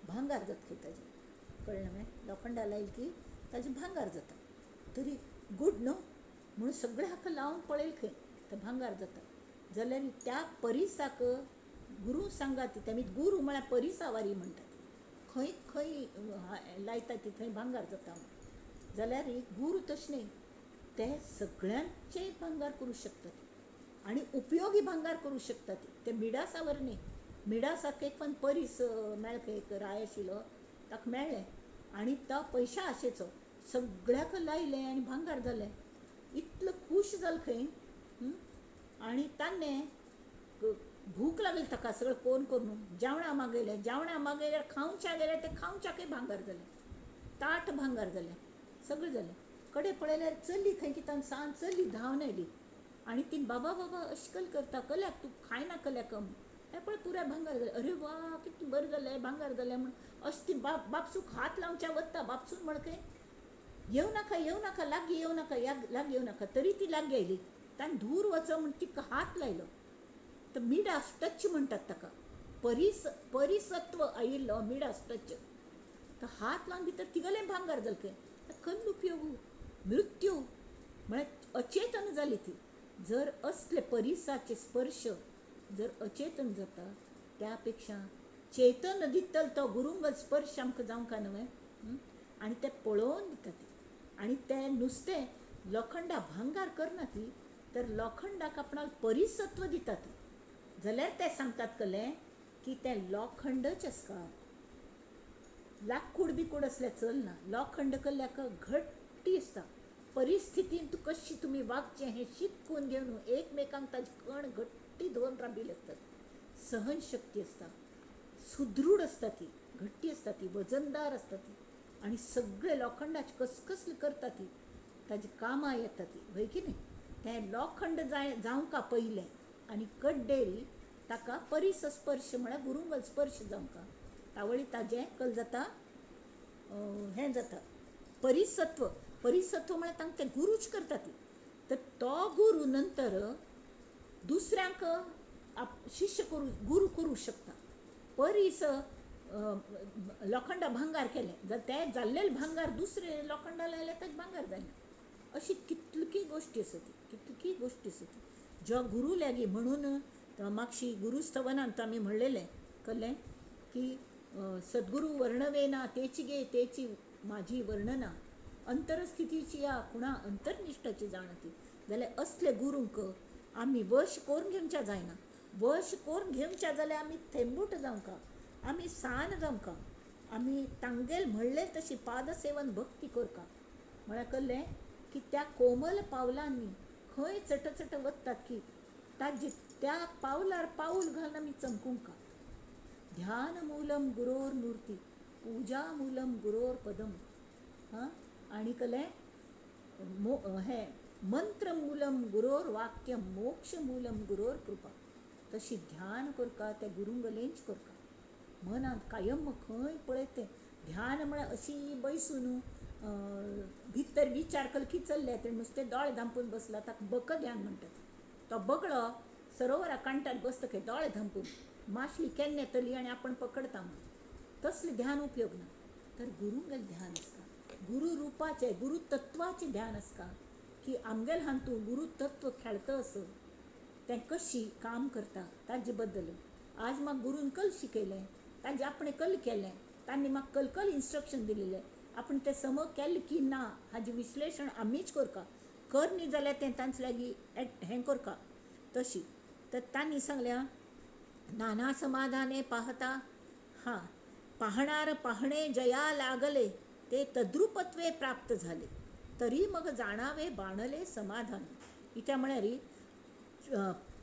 S1: भांगार जाता खंय ताजें. कळ्ळें न्हय? लोखंडा लायल की ताजें भांगार जाता. तरी गूड न्हू म्हणून सगळें हाका लावन पळयल खंय तें भांगार जाता. जाल्यार त्या परिसाक गुरू सांगात तेमी गुरू म्हळ्यार परिसावारी म्हणटात. खंय खंय लायता ती थंय भांगार जाता. जाल्यार गुरू तशें न्हय, ते सगळ्यांचें भांगार करूं शकतात आनी उपयोगी भांगार करूं शकतात. ते मिडासावर न्हय. मिडासाक एक पण परीस मेळ्ळें, एक राय आशिल्लो ताका मेळ्ळें आनी तो पयशा आशेचो सगळ्याक लायलें आनी भांगार जालें. इतलो खूश जालो खंय. आनी ताणें भूक लागली ताका सगळें कोन करून जेवणां मागयलें, जेवणां मागयल्यार खावच्या गेलें तें खावच्याकय भांगार जालें, ताट भांगार जालें, सगळें जालें. कडेन पळयल्यार चली खंय की तांकां सान चली धांवन आयली आनी ती बाबा बाबा अशें कल करता कल्याक तूं खायना कल्याक हें पळय पुराय भांगार जालें. अरे वा कितें बरें जालें भांगार जालें म्हूण अशें ती बापसूक हात लावच्या वता. बापसून म्हण खंय येवं नाका, येवं नाका, लागीं येवं नाका, लागीं येवं नाका. तरी ती लागीं आयली. ताणें धूर वच म्हूण तिका हात लायलो. तर मिडास टच म्हणटात ताका, परिसत्व आयिल्लो मिडास टच. तर हात लावन भितर तिगलें भांगार जालें खंय. कल्ल उपयोग मृत्यू म्हळ्यार अचेतन जाली ती. जर असले परिसाचे स्पर्श जर अचेतन जाता त्या पेक्षा चेतन दितल तो गुरुंगल स्पर्श आमकां जावंक न्हय. आनी ते पळोवन दिता ती. आनी ते नुस्तें लोखंडा भांगार करना ती, तर लोखंडाक आपणाक परिसत्व दिता ती. जाल्यार ते सांगतात कलें की तें लोखंडच आसता, लाकूड बिकूड असलें चलना. लोखंड कल्ल्याक घट्टी आसता. परिस्थितींत कशी तुमी वागचें हें शिकून घेवन एकमेकांक ताजे कण घट्टी धरून राबिल्ले आसतात. सहनशक्ती आसता, सुदृढ आसता ती, घट्टी आसता ती, वजनदार आसता ती. आनी सगळे लोखंडाचे कसकसले करता ती, ताजी कामां येता ती, हय की न्हय? तें लोखंड जावंका पयलें आनी कड्डेरी ताका परीस स्पर्श म्हळ्यार गुरुंगल स्पर्श जावंका. तावळी ताजें कल जाता हें जाता परिसत्व. परिसत्व म्हळ्यार तांकां तें गुरूच करता ती. तर तो गुरू नंतर दुसऱ्यांक शिष्य करूं गुरू करूं शकता. परीस लोखंडा भांगार केलें जाल्यार तें जाल्लेलें भांगार दुसरे लोखंडा लायल्यार ताजें भांगार जायना. अशी कितली गोश्टी आसा ती, कितली गोश्टी आसा ती ज्यो गुरू लागीं. म्हणून मागशी गुरुस्तवनांत आमी म्हणलेलें कळ्ळें की सद्गुरू वर्णवेना तेची गे तेची माझी वर्णना अंतरस्थितीची या खुणा अंतर्निश्ठाची जाणती. जाल्यार असले गुरूंक आमी वश करून घेवच्या जायना. वश करून घेवच्या जाल्यार आमी थेंबूट जावंका, आमी सान जावंका, आमी तांगेल म्हणलें तशी पादसेवन भक्ती करका. म्हळ्यार कळ्ळें की त्या कोमल पावलांनी खंय चटचट वतात की ताजे त्या पावलार पावल घालून आमी चमकूंका. ध्यान मूलम गुरोर मूर्ती पूजा मूलम गुरोर पदम हां आनी कलें हें मंत्रमूलम गुरोर वाक्यम मोक्षमूलम गुरोर कृपा. तशी ध्यान करका तें गुरुंगलेंच करका मनांत कायम खंय पळयत तें ध्यान म्हळ्यार अशी बैसून भितर विचार कलकी चल्ले ते नुस्तें दोळे धांपून बसला ताका बक ध्यान म्हणटात. तो बगळो सरोवरा कांठार बसता खंय दोळे धांपून मासली केन्ना येतली आनी आपण पकडता म्हूण, तसलें ध्यान उपयोग ना. तर गुरुंगेलें ध्यान आसता, गुरू रुपाचें गुरू तत्वाचें ध्यान आसता की आमगेल हातूंत गुरू तत्व खेळता असो तें कशी काम करता ताजे बद्दल. आज म्हाका गुरून कल शिकयलें, ताजें आपणें कल केलें, तांणी म्हाका कल कल इन्स्ट्रक्शन दिलेलें, आपण तें सम केलें की ना हाजें विश्लेशण आमीच करका, कर न्ही जाल्यार तें तांचे लागीं हें करका. तशी तर तांणी सांगल्या नाना समाधाने पाहता हां पाहणार पाहणे जया लागले ते तद्रुपत्वे प्राप्त झाले तरी मग जाणावे बाणले समाधान. इत्या म्हळ्यार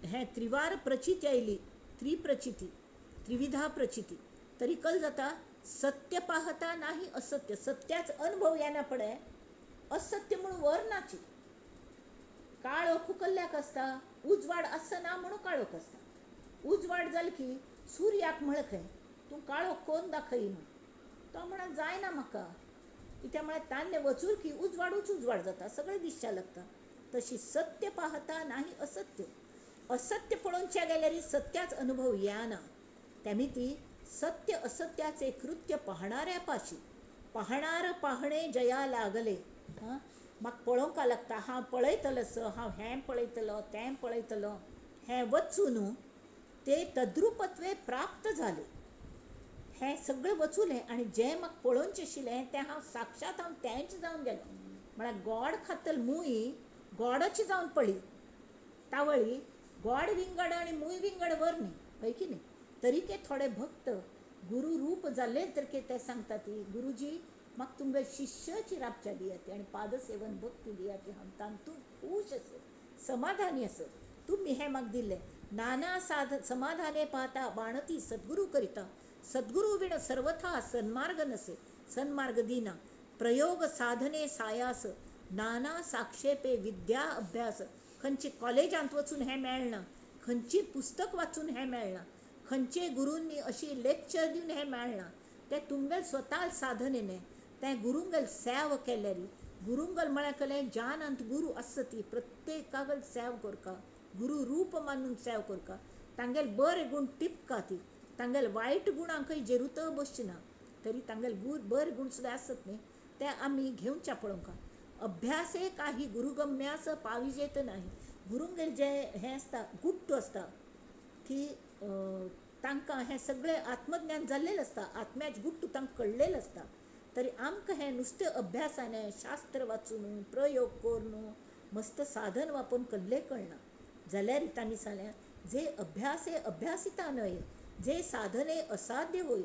S1: हें त्रिवार प्रचिती आयली, त्रिप्रचिती त्रिविधा प्रचिती तरी कल जाता सत्य पाहता नाही असत्य, सत्याच अनुभव येना पडे असत्य म्हणून वर नाची. काळोख कल्ल्याक आसता, उजवाड आसना म्हणून काळोख आसता. उजवाड जाल की सुर्याक म्हळ खंय तूं काळोख कोण दाखय म्हूण, तो म्हणा जायना म्हाका. कित्याक म्हळ्यार तान्ने वचूर की उजवाडूच उजवाड जाता, सगळें दिसच्या लागता. तशी सत्य पाहता नाही असत्य, असत्य पळोवच्या गेल्यार सत्याच अनुभव येना. त्यामी सत्य असत्याचे कृत्य पाहणाऱ्या पाशी पाहणार पाहणे जया लागले. हां म्हाका पळोवंक लागता, हांव पळयतलो सो हांव हें पळयतलो तें पळयतलो, हें वचून ते तद्रुपत्वे प्राप्त जाले. हें सगळें वचुलें आनी जें म्हाका पळोवचें आशिल्लें तें हांव साक्षात हांव तेंच जावन गेलो. म्हळ्यार गोड खातल मूय गोडच जावन पडली तावळी गोड विंगड आनी मूय विंगड वर न्ही हय की न्ही. तरी के थोडे भक्त गुरु रूप जाल्ले तर के ते सांगता ती गुरुजी म्हाका तुमगे शिष्याची राबच्या दियाती आनी पादसेवन भक्ती दियाती, हांव तातूंत खूश आसत समाधानी आसत, तुमी हें म्हाका दिल्लें. नाना साध समाधाने पाहता बाणती सद्गुरू करिता सद्गुरू विण सर्वथा सन्मार्ग नसे सन्मार्ग दिना प्रयोग साधने सायास नाना साक्षेपे विद्या अभ्यास. खंयचे कॉलेजांत वचून हें मेळना, खंयची पुस्तक वाचून हें मेळना, खंयचे गुरूंनी अशी लेक्चर दिवन हें मेळना, तें तुमगेल स्वता साधनेने तें गुरुंगेल सेव केल्यार. गुरुंगल म्हळ्यार कलें ज्यानांत गुरू आसता ती प्रत्येकागल सेव करका, गुरू रूप मानून सेव करका, तांगेल बरे गूण टिपका ती, तांगेल वायट गुणांकय जेरुत बसचे ना, तरी तांगेल बरे गूण सुद्दां आसत न्ही ते आमी घेवच्या पळोवंका. अभ्यासे काही गुरुगम्यास पाविजेत नाही. गुरुंगेल जे हें आसता गुट्टू आसता की तांकां हें सगळें आत्मज्ञान जाल्लेलें आसता, आत्म्याचें गुट्टू तांकां कळ्ळेलें आसता. तरी आमकां हें नुस्तें अभ्यासाने शास्त्र वाचून प्रयोग करून मस्त साधन वापरून कल्लें कळना. जाल्यार तांणी सांगलें जे अभ्यासे अभ्यासिता न्हय जे साधने असाध्य होय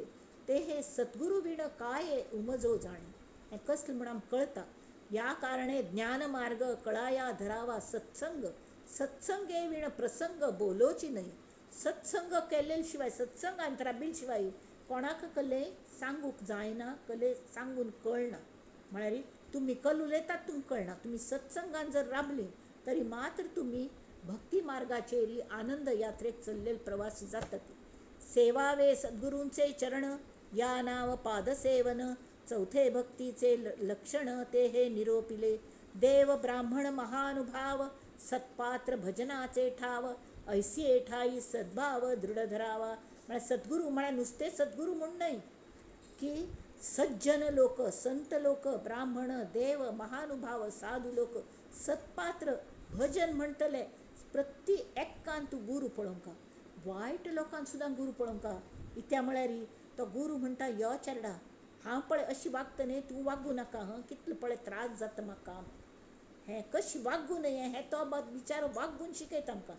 S1: ते हे सद्गुरू विण काय उमजो जाणे. हें कसलें म्हूण आमकां कळटा. ह्या कारणे ज्ञानमार्ग कळाया धरावा सत्संग सत्संगे विण प्रसंग बोलोची न्हय. सत्संग केले शिवाय सत्संगांत राबिल शिवाय कोणाक कले सांगूंक जायना, कले सांगून कळना. म्हळ्यार तुमी कल उलयतात तुमकां कळना, तुमी सत्संगान जर राबली तरी मात्र तुमी भक्ती मार्गाचेर आनंद यात्रेक चल्लेले प्रवासी जातात. सेवावे सद्गुरूंचे चरण या नाव पादसेवन चौथे भक्तीचे लक्षण ते हे निरोपिले देव ब्राह्मण महानुभाव सत्पात्र भजनाचे ठाव ऐसी ठाई सद्भाव दृढ धरावा. म्हळ्यार सद्गुरू म्हळ्यार नुस्ते सद्गुरू म्हूण न्हय की सज्जन लोक, संत लोक, ब्राह्मण, देव, महानुभाव, साधू लोक, सत्पात्र भजन म्हणटले प्रति एक्कान तूं गुरू पळोवंका. वायट लोकांक सुद्दां गुरू पळोवंका. इत्या म्हळ्यार तो गुरू म्हणटा यो चेरडा हांव पळय अशी वागता न्ही तूं वागूं नाका हां, कितलो पळय त्रास जाता म्हाका, हें कशी वागूं नये हें तो बिचारो वागून शिकयता आमकां.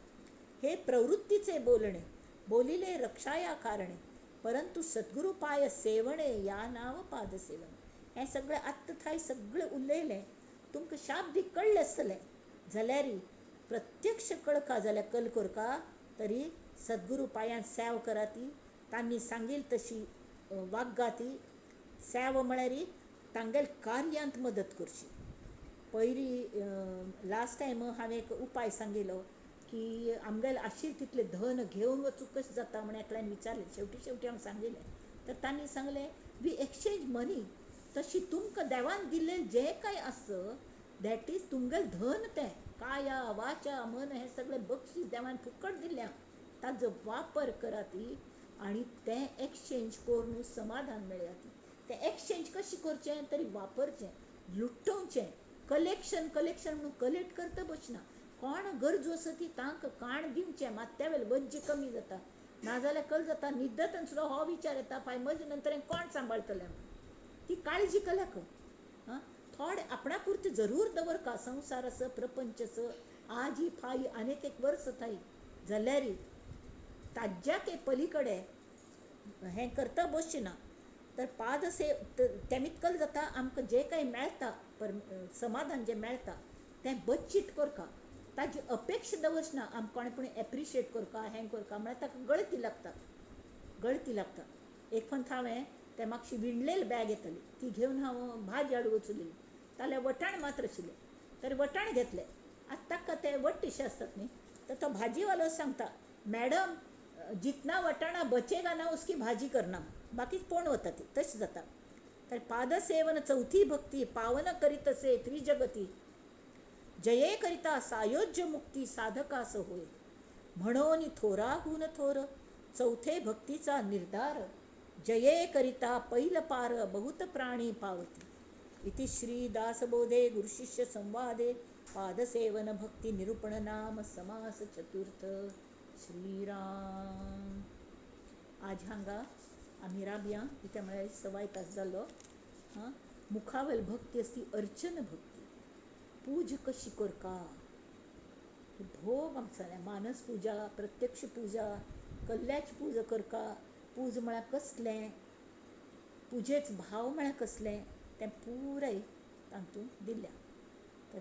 S1: हे प्रवृत्तीचे बोलणे बोलिले रक्षाया कारणे परंतु सद्गुरू पाय सेवणे या नाव पादसेवन. हें सगळें आत्तां थंय सगळें उलयलें तुमकां शाब्दीक कळ्ळें आसतलें जाल्यार प्रत्यक्ष कळका जाल्यार कल करका तरी सद्गुरू पांयान सेव करा ती, तांणी सांगील तशी वाग्गा ती. सेवा म्हळ्यार तांगेले कार्यांत मदत करची. पयली लास्ट टायम हांवें एक उपाय सांगिल्लो की आमगेलें आशिल्लें तितलें धन घेवन वचूंक कशें जाता म्हण एकल्यान विचारलें. शेवटी शेवटी हांवें सांगिल्लें तर तांणी सांगलें वी एक्सचेंज मनी. तशी तुमकां देवान दिल्लें जें कांय आसा that is तुमगेलें धन तें. काया वाचा मन हें सगळें बक्षीस देवान फुकट दिल्लें, ताजो वापर करात आनी तें एक्सचेंज करून समाधान मेळयात. तें एक्सचेंज कशें करचें तरी वापरचें, लुटोवचें. कलेक्शन कलेक्शन म्हणून कलेक्ट करता बसना. कोण गरजो आसा ती तांकां काण दिवचें, मात त्या वेळार वज्ज कमी जाता. नाजाल्यार कल जाता न्हिदतना सुद्दां हो विचार येता फाय म्हजे नंतर कोण सांबाळटलें. ती काळजी कल्याक आं थोडे आपणा पुरती जरूर दवरका. संवसार आसा, प्रपंच आसा, आजी फाय आनीक एक वर्स थाय जाल्यार ताज्याक पली कडेन हें करता बसचें ना. तर पादसे तेमितकल जाता आमकां जें कांय मेळटा समाधान जें मेळटा तें बच्चीत करका. ताजी अपेक्षा दवरचना आमकां कोणें पूण एप्रिशिएट करका हें करका म्हळ्यार ताका गळती लागता, गळती लागता. एक पंथ हांवें तें मातशी विणलेली बॅग येताली ती घेवन हांव भाजी हाडूंक वचुली. जाल्यार वटाण मात्र आशिल्ले तर वटाण घेतले. आतां ताका ते वट्टेशे आसतात न्ही, तर तो भाजीवालो सांगता मॅडम जितना वटाणा बचेगा ना उसकी भाजी करना, बाकी पोण वता ती. तशें जाता. तर पादसेवन चौथी भक्ती पावन करीतसे त्रिजगती जये करिता सायोज्य मुक्ती साधकास होय. म्हणून थोराहून थोर चौथे भक्तीचा निर्धार जये करिता पैल पार बहुत प्राणी पावती. इति श्री दासबोधे गुरुशिष्य संवादे पादसेवन भक्ती निरूपण नाम समास चतुर्थ. श्रीराम. आज हांगा आमी राबया कित्याक म्हळ्यार 1.25 तास जालो. हां, मुखावेल भक्ती आसती अर्चन भक्ती. पूज कशी करका भोग आमकां मानस पूजा, प्रत्यक्ष पूजा, कल्ल्याची पूजा करका. पूज म्हळ्यार कसलें, पुजेच भाव म्हळ्यार कसलें तें पुराय तातूंत दिल्या. तर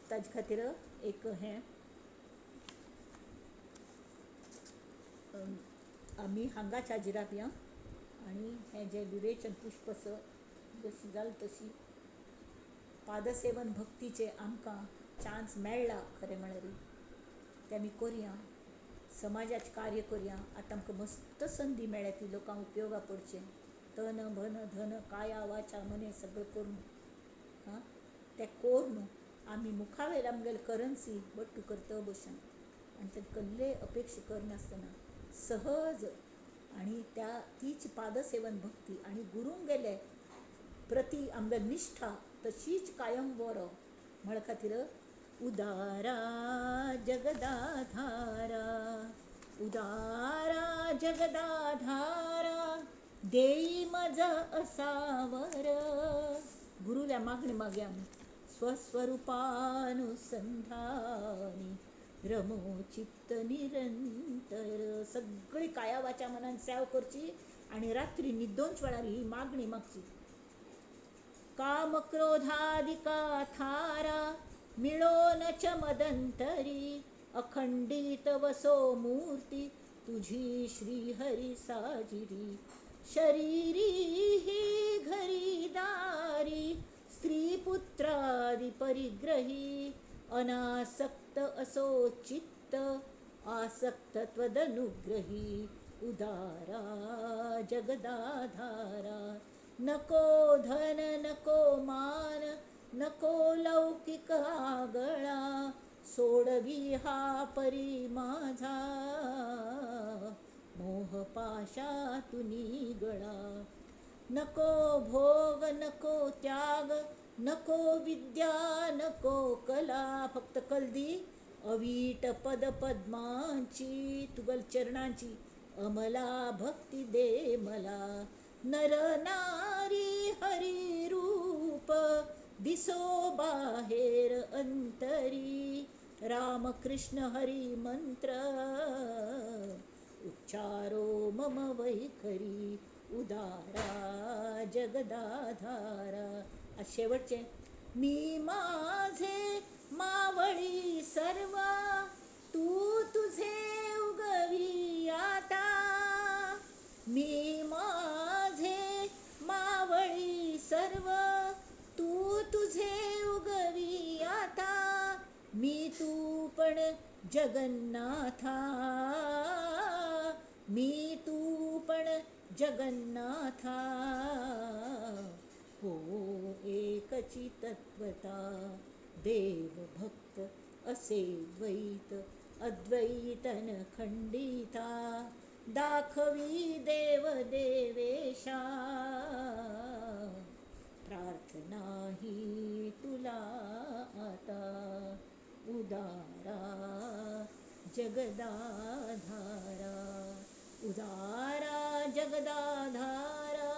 S1: ताजे खातीर एक हें आमी हांगाच हाजीर रावया आनी हें जें विवेचन पुष्प आसा जशी जाल तशी पादसेवन भक्तीचे आमकां चान्स मेळ्ळा खरें म्हळ्यार तें आमी करुया, समाजाचें कार्य करुया. आतां आमकां मस्त संदी मेळ्ळ्या ती लोकांक उपयोगा पडचें. तन मन धन काया वाचा मने सगळें करून हां तें करून आमी मुखावेल आमगेले करन्सी बट्टू करता बसून आनी ते कसले अपेक्षा करनासतना सहज आनी त्या तीच पादसेवन भक्ती आनी गुरूंक गेले प्रती आमगे निश्ठा तशीच कायम बरो म्हळ खातीर उदारा जगदाधारा उदारा जगदाधारा देई मज असावर. गुरुल्या मागणी मागया आमी स्वस्वरूपानुसंधानी रमो चित्त निरंतर. सगळी काया वाचा मनान सेव करची आनी रात्री न्हिदोवच वेळार ही मागणी मागची. काम क्रोधादिका थारा मिळो न च मदंतरी अखंडित वसो मूर्ती तुझी श्रीहरी साजिरी. शरीरी ही घरी दारी स्त्री पुत्रादि परिग्रही अनासक्त असो चित्त आसक्त त्वदनुग्रही उदारा जगदाधारा. नको धन नको मान नको लौकिक आगळा सोडवी हा परी माझा मोह पाशातुनी गळा. नको भोग नको त्याग नको विद्या नको कला फक्त कलदी अवीट पद पद्मांची तुगल चरणांची अमला भक्ती दे मला. नर नारी हरी रूप दिसो बाहेर अंतरी रामकृष्ण हरी मंत्र उच्चारो मम वैखरी उदारा जगदाधारा. आज शेवटचे मी माझे मावळी सर्व तू तुझे उगवी आता. मी माझे मावळी जगन्नाथा, मी तू पण जगन्नाथा. हो एकची तत्वता, देव भक्त असे द्वैत अद्वैतन खंडिता, दाखवी देव देवेशा, प्रार्थना ही तुला आता, उदारा जगदाधारा, उदारा जगदाधारा,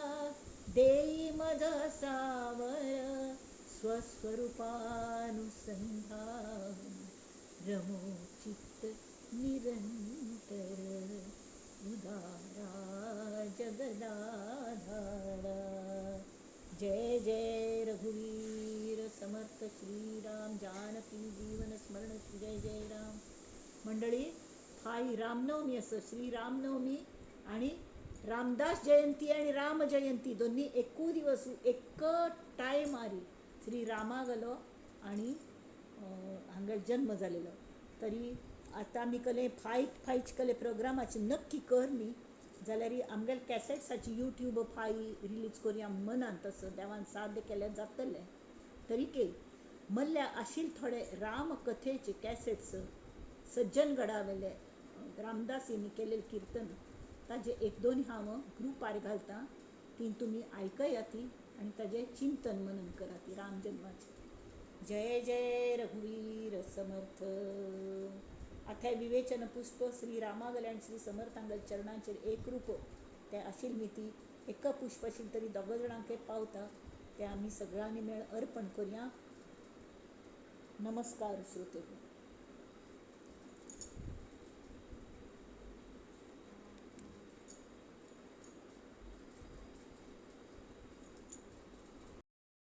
S1: देई मज सावर, स्वस्वरूपानुसंधान, रमो चित्त निरंतर, उदारा जगदाधारा. जय जय रघुवीर समर्थ श्रीराम, जानकी जीवन स्मरण जय जय राम. मंडळी, फाय रामनवमी असं श्री रामनवमी आणि रामदास जयंती आणि राम जयंती दोन्ही एकू दिवस एक टायम आरी श्री रामा गेलो आणि हांगा जन्म जालेलो. तरी आतां आमी कले फायट फायच कले प्रोग्रामाची नक्की कर न्ही जाल्यार आमगेले कॅसेट्साची यूट्यूब फाय रिलीज करुया मनान, तसो देवान साध्य केल्यार जातलें. तरीके मल्ल्या आशिल्ले थोडे रामकथेचे कॅसेट्स सज्जन गडावेले रामदासींनी केलेले किर्तन ताजे एक दोन हांव ग्रुपार घालता, ती तुमी आयकया ती आनी ताजें चिंतन मनन करा ती राम जन्माचें. जय जय रघुवीर समर्थ. आतां विवेचन पुष्प श्री रामागले आनी श्री समर्थांगल चरणांचेर एक रूप तें आशिल्लें न्ही, ती एक पुष्प आशिल्लें तरी दोग जाणांक पावता, तें आमी सगळ्यांनी मेळ अर्पण करुया. नमस्कार श्रोते.